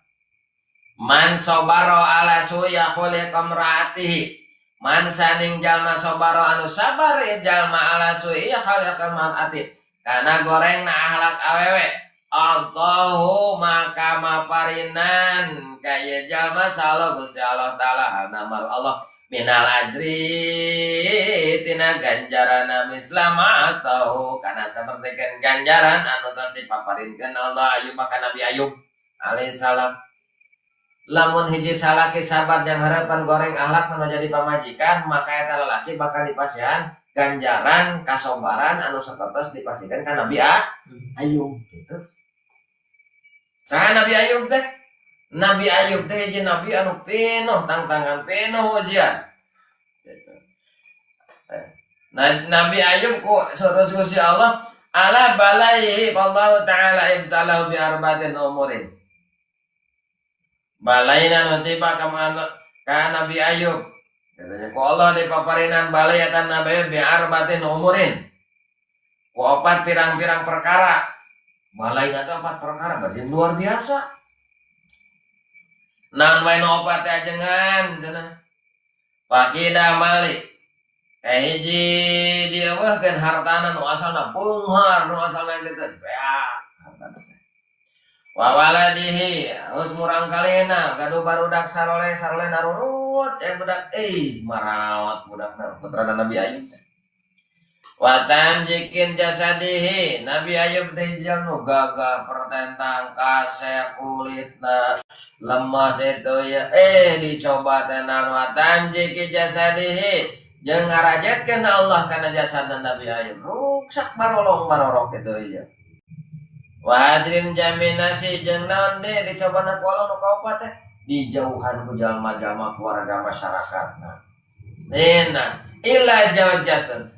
Man sobaro ala suya khuliq imraatihi. Man saning jalma sobaro anu sabar ieu jalma ala suya khuliq imraati. Kana gorengna akhlak awewe. Allahu maka maparinan ka ieu jalma salo Gusti Allah Ta'ala namar Allah minal ajri tina ganjaran mislama atau kana sapertikeun ganjaran anu tos dipaparinkeun Allah Ayub ka Nabi Ayub alaihissalam. Lamun hiji salaki sabar jeung harapan goreng akhlak nu jadi pamajikan, maka eta lalaki bakal dipasihan ganjaran kasobaran anu sapertos dipasihkeun ka Nabi Ayub gitu. Saha Nabi Ayub teh? Nabi Ayub teh hiji nabi anu penuh tangtangan, penuh ujian. Gitu. Nah, Nabi Ayub ku surus Gusti Allah ala balaihi wallahu ta'ala ibtalahu bi arbatin umurin. Balaina nu tiba ka Nabi Ayub. Katanya ku Allah dipaparinan balayatan Nabi Ayub bi arbatin umurin. Ku opat pirang-pirang perkara. Balaina teh opat perkara berarti luar biasa. Naon wae nu opat teh ajengan cenah. Faqida mali. Hiji dieuweuhkeun hartana nu asalna beunghar, nu asalna kitu beak hartana teh. Wa waladihi geus murang kalina gaduh barudak saroleh saroleh narurut aya budak marawat budakna putrana Nabi Ayub teh. Wa tamjikin jasadihi Nabi Ayub teh nu gagah pertentang kasep kulitna lemas itu ya dicoba tenan wa tamjiki jasadihi jeung ngarajetkeun Allah kana jasadna Nabi Ayub ruksak barolong barorok gitu ya. Wa hadrin jaminasi jeung naon deui dicobana ku Allah nu kaopat teh dijauhan ku jalma-jalma keluarga masyarakatna. Linas illa jawjatun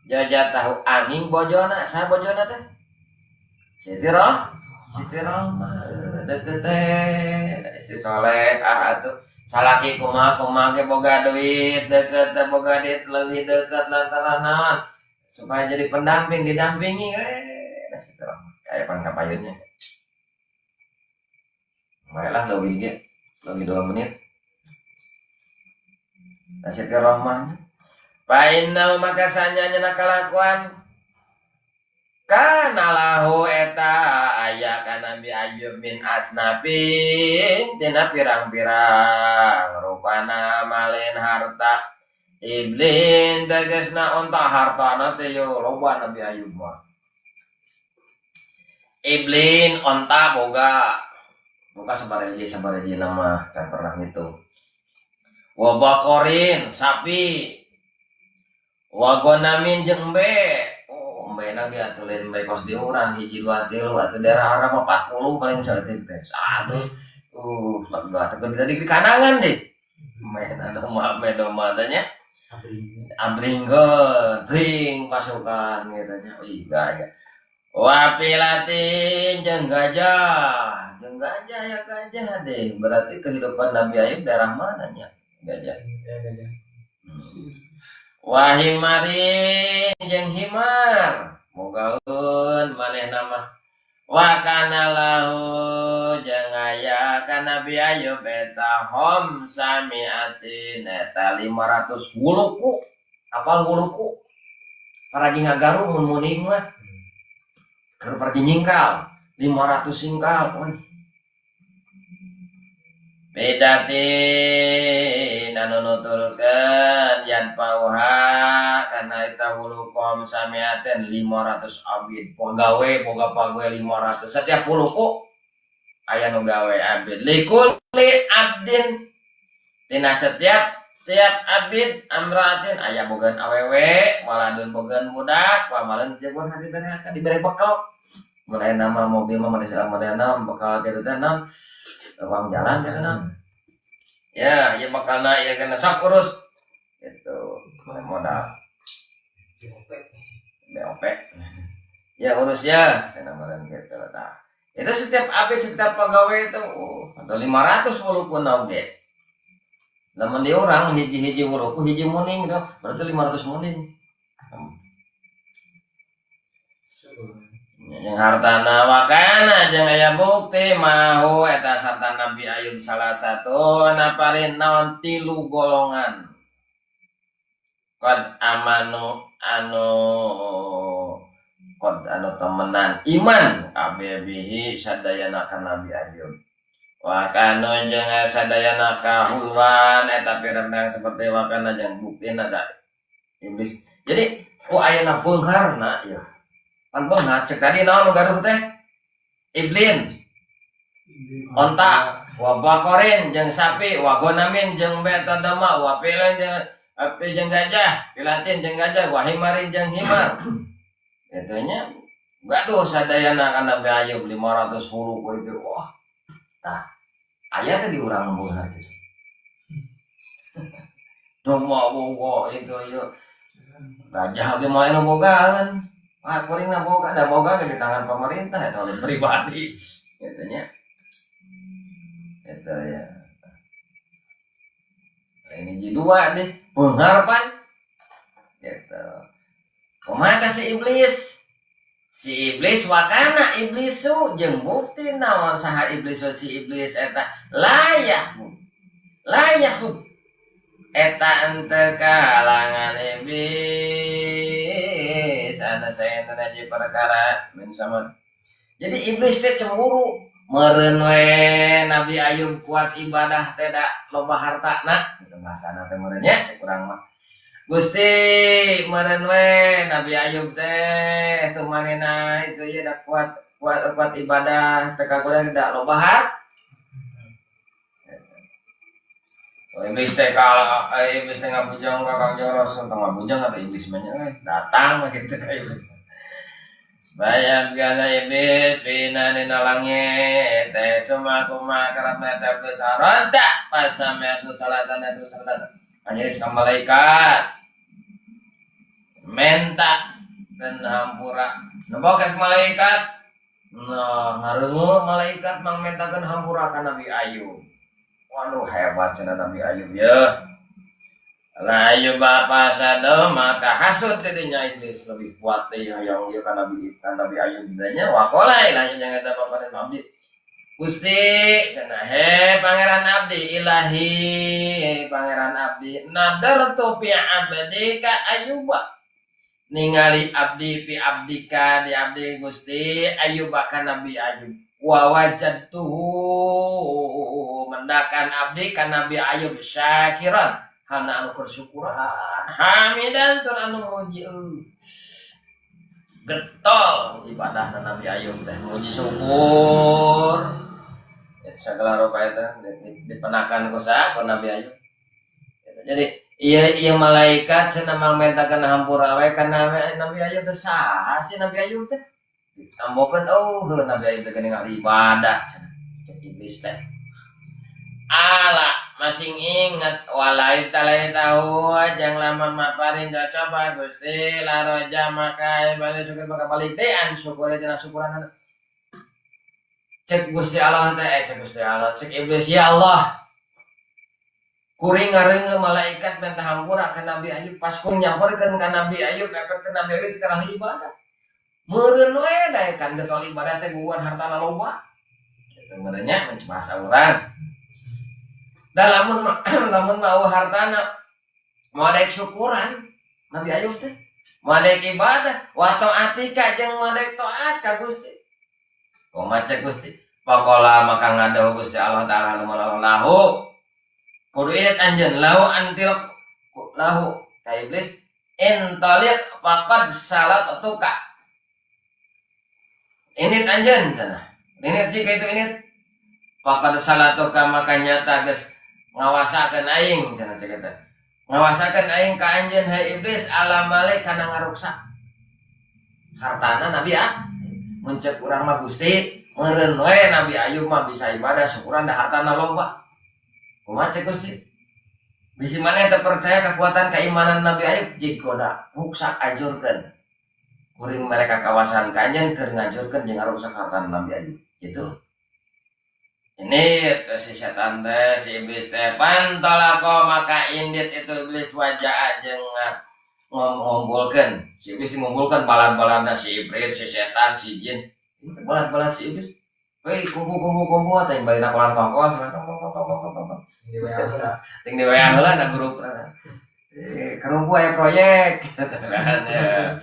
jajatahu angin bojona saha bojona teh Siti Roh Siti Rohmah deket teh si soleh atuh salaki kumaha kumaha ge boga duit deket teh boga duit leuwih deket lantaran naon supaya jadi pendamping didampingi Siti Rohmah aya pangkapayunnya baiklah leuwih ge leuwih 2 menit. Nah, Siti Rohmah fa innahu maka sanyanya kalakuan kana lahu eta aya ka Nabi Ayub min asnafin tina pirang-pirang rupana malin harta iblin tegasna onta hartana teh yo loba Nabi Ayub mah. Iblin onta boga boga sabaraha nama can pernah ngitung. Wa baqarin sapi wa gonamin jeung embe. Oh, embe na ge atuh lain embe kos di urang hiji dua tilu atuh daerah urang mah 40 paling saeutik teh. 100. Lega teh kudu di kanangan deh. Embe na domba, embe domba teh nya. Abringkeun, bring pasukan gitu nya. Ih, gaya. Wa pilatin jeung gajah. Jeung gajah ya gajah deh. Berarti kehidupan Nabi Ayub daerah mana nya? Gajah. Ya, gajah. Wa himarin jeung himar mogaeun manehna mah wa kana lahu jeung aya ka Nabi Ayub eta khamsamiatin eta 500 wuluku. Apal wuluku? Paragi ngagaru mun muning mah keur paragi nyingkal 500 singkal euy. Bedatin anu nuturkeun yan pauha kana eta wuluku samiaten 500 abid pagawe boga pagawe 500 setiap wuluku aya nu gawe abid likuli abdin tina setiap tiap abid amraatin aya bogaan awewe waladun bogaan budak pamalen jeung hadi dibere bekal mun aya nama mobil mah model bekal kitu teh naon uang jalan gitu naon ya ya bakalna ya kena sok urus gitu modal BOP ya urus ya saya namaran gitu nah itu setiap abid setiap pegawai itu atau 500 walaupun oge lamun di orang hiji-hiji wuluku hiji muning gitu berarti 500 muning. Jeung hartana wakana jeung aya bukti mahu eta sarta Nabi Ayub salah satu naparin naon tilu golongan qad amanu anu qad anu temenan iman kabeh bihi sadayana ka Nabi Ayub wa kanu jeung sadayana kahulwan eta pirang seperti wakana jeung buktina da iblis. Jadi ku ayeuna beungharna ieu pan beunghar cek tadi naon nu gaduh teh iblin onta wa bakorin jeung sapi wa gonamin jeung beta dama wa filan jeung api jeung gajah filatin jeung gajah wa himarin jeung himar itunya gaduh sadayana ka Nabi Ayub 500 hulu ku itu. Wah tah aya teh di urang beunghar kitu domba bogo itu ieu gajah oge moal anu bogaan. Ah, kuring na boga, da boga ge di tangan pemerintah eta oleh pribadi gitu nya. Itu ya. Lain hiji dua deh, beunghar pan. Gitu. Kumaha teh si iblis? Si iblis wakana iblisu jeung bukti naon saha iblis si iblis eta layah layah eta ente kalangan iblis ana saya aja perkara min sama. Jadi iblis teh cemburu meureun we Nabi Ayub kuat ibadah teh da loba hartana kitu bahasana teh meureun nya cek urang mah. Gusti meureun we Nabi Ayub teh teu manehna itu ye da kuat kuat kuat ibadah teh kagoda da loba harta. Iblis teh kalah, iblis teh ngabujang ka Kangjeng Rasul, tong ngabujang atau iblis mah nya datang mah kitu ka iblis. Bayang gana iblis fina dina langit teh suma kuma karep teh iblis aronta pasame tu salatan tu salatan. Anjeun ka malaikat menta dan hampura. Nembokes malaikat. Nah, ngareuneuh malaikat mangmentakeun hampura ka Nabi Ayub. Waduh hebat cenah Nabi Ayub ya. Lah Ayub bapa sado maka hasud tidinya iblis lebih kuat teh hayang ieu ka Nabi Ayub nya waqala ilah nya eta bapa dan abdi. Gusti cenah he pangeran abdi ilahi pangeran abdi nadartu fi abdika Ayuba. Ningali abdi fi abdika di abdi Gusti Ayub ka Nabi Ayub. Wa wajadtuhu mendakan abdi ka Nabi Ayub syakiran hana anu bersyukuran hamidan tur anu muji getol ibadah Nabi Ayub teh muji syukur segala rupa eta dipenakan ku saha ku Nabi Ayub. Jadi iya malaikat cenah mangmentakeun hampura we ka Nabi Ayub teh saha sih Nabi Ayub teh ditambokeun oh heuh Nabi Ayub teh geuning ahli ibadah cenah cek iblis teh. Ala masing ingat walai talai tahu jang lamun maparin coba Gusti laroja maka balik syukur maka balik dean syukur tina syukuran cek Gusti Allah teh cek Gusti Allah cek iblis ya Allah kuring ngareungeun malaikat minta hampura ka Nabi Ayub pas kuring nyamperkeun ka Nabi Ayub efek Nabi Ayub kana ibadah meureun we daekan getol ibadah teh guguan hartana loba kitu meureun nya mun bahasa urang. Da lamun lamun mau hartana mau daek syukuran Nabi Ayub teh mau daek ibadah wa taatika jeung mau daek taat ka Gusti. Kumaha cek Gusti? Faqala maka ngadawuh Gusti Allah taala lahu kudu init anjeun lahu antil lahu ka iblis intaliq faqad salat tuka. Init anjeun cenah. Init jika itu init faqad salatuka maka nyata geus ngawasakeun aing cenah cek eta. Ngawasakeun aing ka anjeun hai iblis ala malik kana ngaruksak hartana Nabi ah. Mun cek urang mah Gusti meureun we Nabi Ayub mah bisa ibadah syukuran da hartana loba. Kumaha cek Gusti? Bisi maneh teu percaya kekuatan keimanan Nabi Ayub jig goda ruksak ajurkeun. Kuring mereka kawasan ka anjeun keur ngajurkeun jeung ngaruksak hartana Nabi Ayub. Gitu. Ini si setan teh si iblis teh pantolako maka indit itu iblis wajah jeung Ngumpulkeun si iblis, ngumpulkeun balad-baladna si iblis, si setan, si jin. Itu balad-balad si iblis. Hei, kumpul kumpul kumpul teh bari nakolan kongkol tong tong tong tong tong tong tong. Di WA heula. Ting di WA heula na grup. Eh, kerumpu aya proyek gitu kan ya.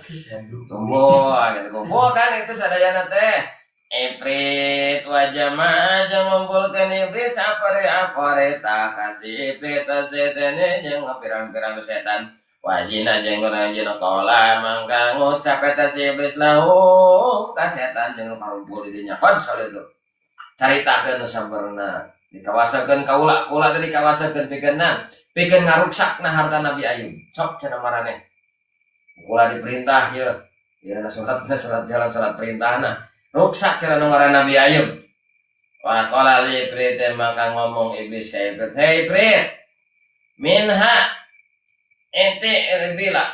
Kumpul gitu, kumpul kan itu sadayana teh. Ifrit wa jamaah jeung ngumpulkeun iblis apare apare ta kasih ifrit setene jeung pirang-pirang setan. Wajina jeung jin qala mangka ngucap eta si iblis lahu ka setan jeung karumpul di dinya kon itu. Caritakeun nu sabarna dikawasakeun kaula, kula teh dikawasakeun pikeun pikeun ngaruksakna harta Nabi Ayub. Sok cenah maraneh. Kula diperintah ye. Ya na surat surat jalan surat perintahna. Ruksak cenah nu ngaran Nabi Ayub. Wa qala li ifrit, maka ngomong iblis ka ifrit, "Hei ifrit, minha ente bila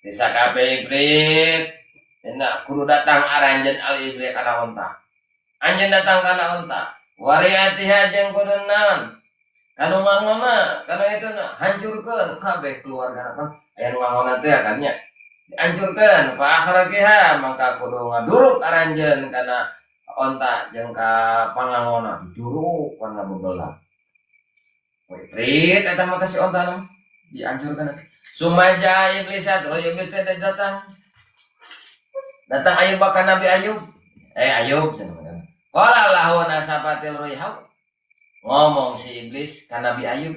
bisa kabeh ifrit Enak kudu datang aranjeun al iblis kana onta. Anjeun datang kana onta. Wariatiha jeung kudu naon? Kanu ngangona, kanu itu na hancurkeun kabeh keluarga apa? Aya nu ngangona teh kan nya. Dihancurkeun fa akhrajiha mangka kudu ngaduruk aranjeun kana onta jeung ka pangangona, diduruk kana bebelah. Ifrit eta mah si onta mah dihancurkan. Sumaja iblis terus iblis teh datang. Datang Ayub ka Nabi Ayub. Eh Ayub cenah. Qala lahu nasafatil rihu. Ngomong si iblis ka Nabi Ayub.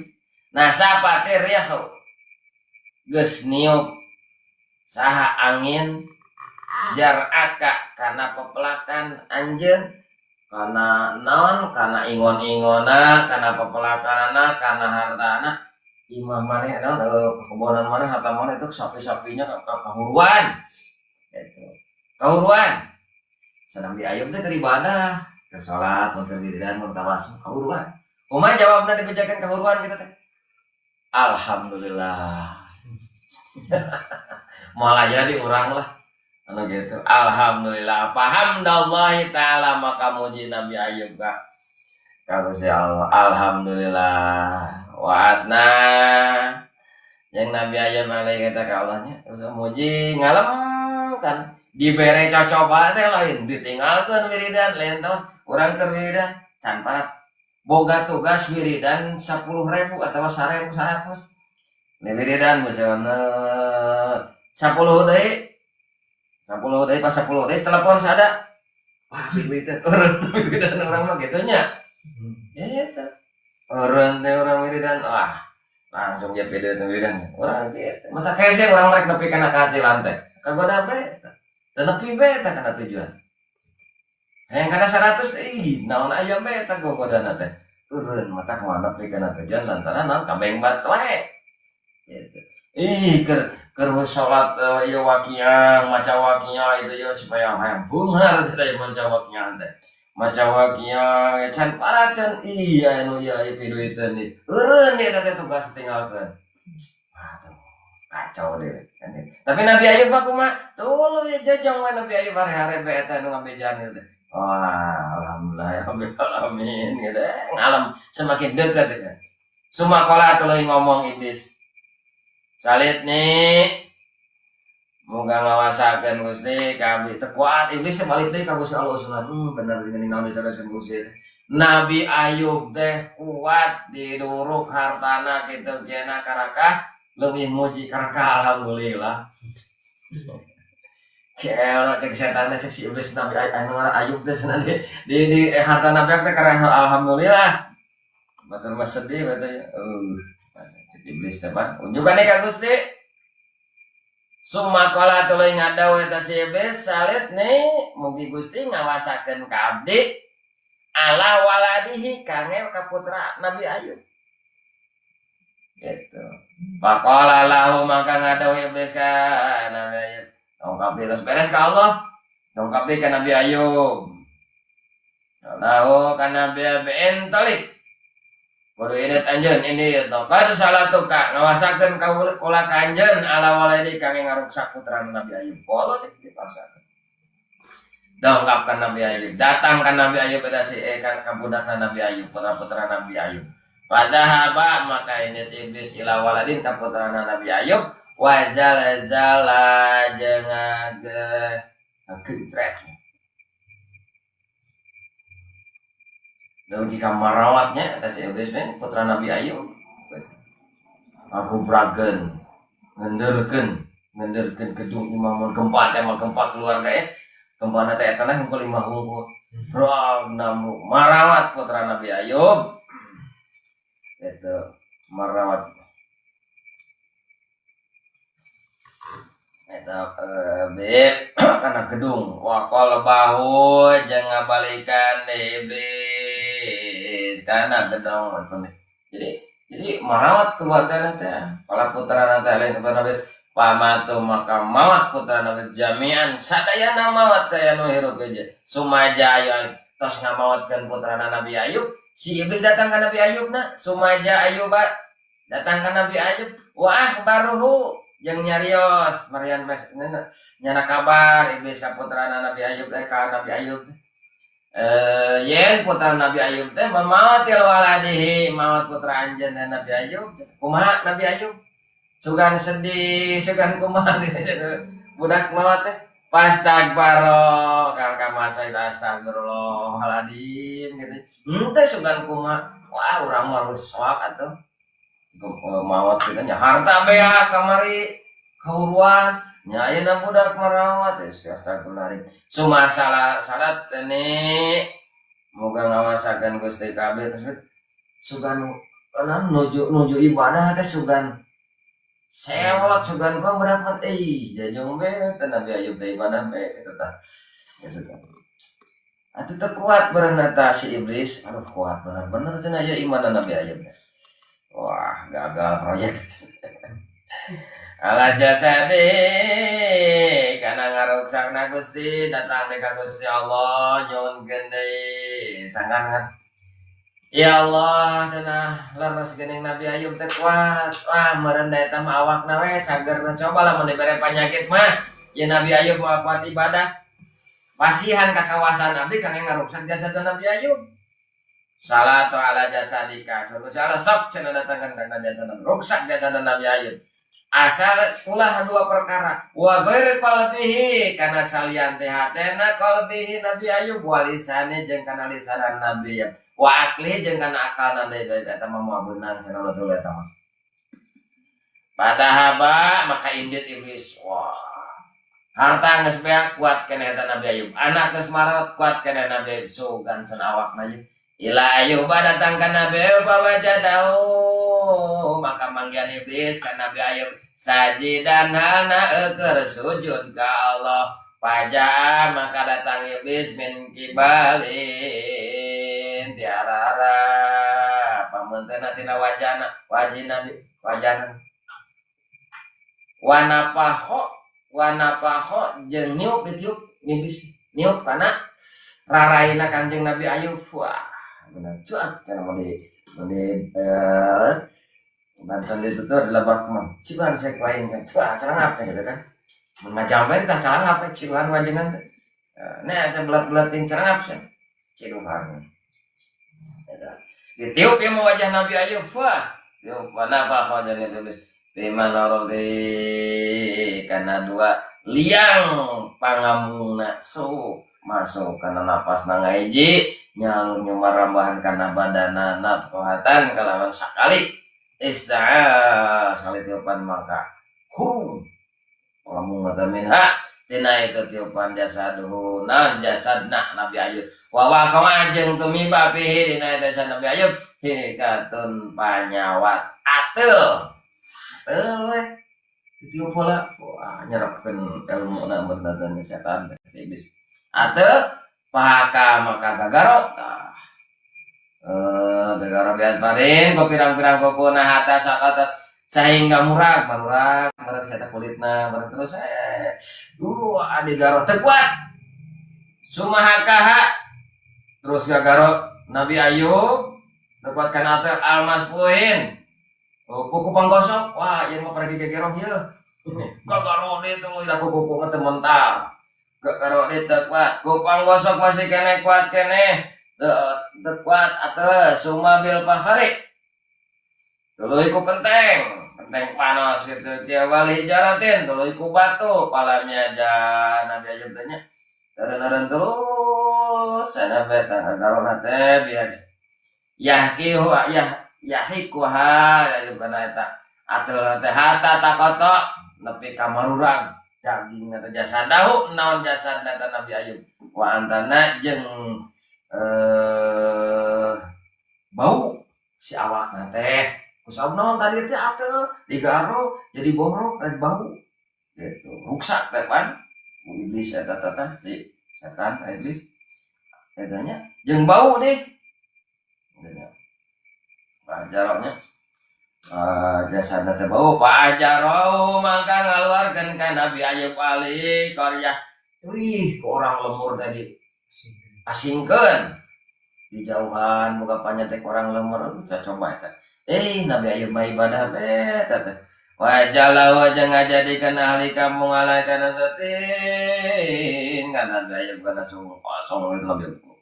Nasafatil rihu. Geus niup saha angin zar'aka kana pepelakan anjeun, kana naon, kana ingon-ingona, kana pepelakanana, kana hartana, imah maneh, naon, kebonan maneh, harta maneh, itu sapi-sapinya kahuruan gitu, kahuruan. Senang di Ayub teh keur ibadah, keur salat, mun keur wiridan, mun tawasul, kahuruan. Kumaha jawabna dibejakeun kahuruan kita teh? Alhamdulillah. Moal aya di urang lah anu gitu. Alhamdulillah, pahamdallahi taala, maka muji Nabi Ayub ka Gusti Allah. Alhamdulillah wa asna yang Nabi Ayub alaihi kata ka Allahnya muji ngalem kan dibere cocoba teh lain ditinggalkeun wiridan, lain tah urang keur wiridan can parat boga tugas wiridan 10.000 atau 1.100 ni wiridan misalnya 10 deui, 10 deui, pas 10 deui telepon sada, wah wiridan eureun, wiridan urang mah kitu nya. Eta eureun teh urang wiridan, wah langsung dia video teh wiridan urang kitu mata kese urang rek nepi kana kahasilan teh kagoda bae eta teu nepi bae eta kana tujuan hayang kana 100 teh, ih naon aya bae eta gogodana teh eureun mata kumaha nepi kana tujuan lantaran naon kabeng bat wae gitu. Ih keur keur salat ieu waqiah, maca waqiah itu ya supaya hayang beunghar cenah maca waqiah teh, maca waqiah can parat can iya anu ieu aya piduiteun ieu eureun eta teh tugas tinggalkeun. Aduh, kacau deh. Tapi Nabi Ayub mah kumaha tuluy jojong we Nabi Ayub hare-hare bae eta nu ngabejaan gitu teh. Wah, alhamdulillah ya rabbil alamin gitu. Ngalam semakin dekat gitu. Sumakola tuluy ngomong iblis. Salit nih. Moga ngawasakeun Gusti ka abdi teu kuat iblis teh balik deui ka Gusti Allah usulan. Bener jeung naon dicaroskeun Gusti teh. Nabi Ayub teh kuat diduruk hartana kitu cenah karakah leuwih muji karakah alhamdulillah. Kelo cek setan teh, cek si iblis, Nabi anu Ayub teh cenah di harta Nabi teh karena alhamdulillah. Batur mah sedih batur ya. Cek iblis teh pan. Unjukan ka Gusti. Summa qala tuluy ngadaw eta si iblis salit nih mugi Gusti ngawasakeun ka abdi ala waladihi kangge ka putra Nabi Ayub. Gitu. Faqala lahu maka ngadaw iblis ka Nabi Ayub. Dongkap deui terus beres ka Allah. Dongkap deui ka Nabi Ayub. Lahu ka Nabi Ayub entalik. Kudu indit anjeun indit qad salatuka ngawasakeun ka kula ka anjeun ala waladi kangge ngaruksak putra Nabi Ayub. Kolot dipaksakeun. Dongkap ka Nabi Ayub. Datang ka Nabi Ayub eta si ka budakna Nabi Ayub, putra-putra Nabi Ayub. Padahaba maka indit iblis ila waladin ka putrana Nabi Ayub. Wa zalzala jeung gencret. Dugi ka marawatnya eta si iblis mah putra Nabi Ayub. Ngagubrageun, ngendeurkeun gedung imah mun gempa teh mah gempa keluarga ya. Gempana teh eta nah hungkul imah hungkul. Brog namu marawat putra Nabi Ayub. Eta marawat eta be kana gedung wa qalbahu jeung ngabalikan iblis kana gedung. Jadi marawat keluargana teh kala putrana teh lain putra Nabi pamatu maka mawat putra Nabi jami'an sadayana mawat teh anu hirup aja sumaja aya tos ngamawatkeun putrana Nabi Ayub si iblis datang ka Nabi Ayub na sumaja Ayuba datang ka Nabi Ayub wa akhbaruhu jeung nyarios marian mes nyana kabar iblis ka putrana Nabi Ayub teh ka Nabi Ayub yen putra Nabi Ayub teh mamawatil waladihi mawat putra anjeun Nabi Ayub kumaha Nabi Ayub sugan sedih sugan kumaha budak mawat teh pastagfaro kal kama saya astagfirullahaladzim gitu henteu sugan kumaha wah urang mah rusak atuh mawat kitu nya harta beak kamari kauruan nya ayeuna budak marawat astagfirullahaladzim sumasalah salat ini moga ngawasakeun Gusti kabeh terus sugan nuju ibadah teh sugan sewot sugan kumaha berapa jajong be teh Nabi Ayub teh ibadah be kitu tah kitu tah atuh teu kuat beureuh eta si iblis aduh kuat bener-bener cenah ieu iman Nabi Ayub wah gagal proyek ala jasadi kana ngaruksakna Gusti datang deui ka Gusti Allah nyuhunkeun deui sangkan ya Allah cenah leres geuning Nabi Ayub teh kuat wah meureun da eta mah awakna we cagerna coba lamun dibere panyakit mah ya Nabi Ayub mah kuat ibadah pasihan ka kawasan abdi kangge ngaruksak jasad Nabi Ayub salatu ala jasadika Gusti Allah sok cenah datangkeun kana jasad ruksak jasad Nabi Ayub asal ulah dua perkara wa ghairi qalbihi kana salian teh hatena qalbihi Nabi Ayub walisane jeung kana lisanan Nabi Ayub wa akli jeung kana akalna deui eta mah moal beunang cenah betul eta mah padahaba maka indit iblis wah harta geus beak kuat kana eta Nabi Ayub anak geus marawat kuat kana Nabi Ayub sugan cenah awakna ieu ila Ayub datang ka Nabi Ayub wajadahu maka manggihan iblis ka Nabi Ayub sajidan halna eueur sujud ka Allah paja maka datang iblis min kibalin tiarara pameunteuna tina wajana wajih Nabi wajana wanapaho jeung niup ditiup iblis niup kana raraina Kangjeng Nabi Ayub wah benar cuak cenah mun di Banten itu tuh adalah bakman ciban saya lain kan cuak calangap gitu kan mun majampe tah calangap ciban wajengan teh nah saya belat-belatin calangap sia ciduhan eta ditiup ieu mah wajah Nabi Ayub wah tiup wana fa itu bima narodi kana dua liang pangamungna so masuk kana napasna ngahiji nyalur nyumarambahan kana badana nafqahatan kalawan sakali isda'a sakali tiupan maka hum lamun mata minha tina itu tiupan jasaduhu nan jasadna Nabi Ayub wa waqa'a jeung tumiba fihi dina jasad Nabi Ayub hikatun panyawat ateul ateul we ditiup heula wah nyerapkeun ilmuna bener setan si iblis ateul pahaka maka gagaro tah gagaro bian parin ku pirang-pirang kukuna hatta saqatat sehingga murag marurag bareng saya kulitna bareng terus digaro teu kuat sumahakaha terus gagaro Nabi Ayub teu kuat kana teh almaspuhin kuku panggosok wah ieu mah pergi gegeroh ieu gagaro deui teh da kuku mah teu mental gagaro deui teu kuat kuku panggosok masih keneh kuat keneh teu kuat atuh suma bil fakhri Tuluy ku kenteng, kenteng panas gitu. Kieu wal hijaratin, tuluy ku batu. Falam yazal Nabi Ayub teh nya. Eureun-eureun terus sana bae tah teh biar yahkihu yah yahikuha Ayub kana eta ateul teh hatta taqatta nepi ka marurag daging eta jasadahu naon jasadna eta Nabi Ayub wa antana jeung bau si awakna teh kusabab naon tadi teh ateul digaro jadi borok rek bau gitu ruksak teh pan ku iblis eta teh si setan iblis eta nya jeung bau deh nya pajaroknya jasadna teh bau pajaro mangka ngaluarkeun ka Nabi Ayub ali qaryah. Wih, ke orang lembur tadi asingkeun di jauhan boga panyetek orang lembur teh coba eta. Nabi Ayub mah ibadah teh eta teh. Wajalahu jeung ngajadikeun ahli kampung ala kana satin kana Nabi Ayub kana sungguh kosong itu Nabi Ayub.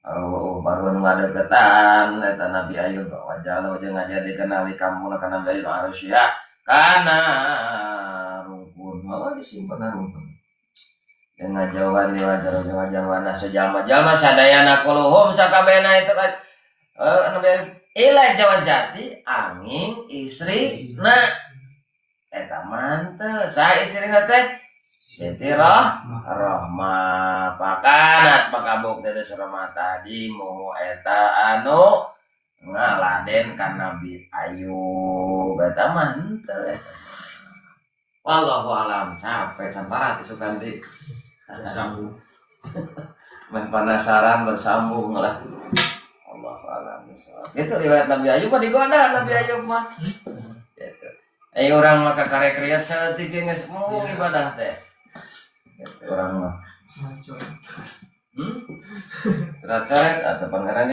Oh, baru nu ngadeukeutan eta Nabi Ayub wajalahu jeung ngajadikeun ahli kampung kana Nabi Ayub arusya kana rungkun. Oh, disimpen rungkun. Jeung ngajauhan di wajar jeung ngajauhan sajalma-jalma sadayana kuluhum sakabehna itu kan Nabi Ayub ila jawazati angin istrina eta manteu saha istrina teh Siti Rohmah pakanat pakabuk teh surah tadi mu eta anu ngaladen ka Nabi Ayub eta mah henteu eta. Wallahu alam, capek camparat isukan ti Bersambung. Meh penasaran bersambung lah. Allahu alam bisawab. Itu riwayat Nabi Ayub mah digoda Nabi Ayub mah. Gitu. Urang mah kakarek riat saeutik ge geus mau ibadah teh. Gitu urang mah. Ngaco. Coret-coret atau pangeran.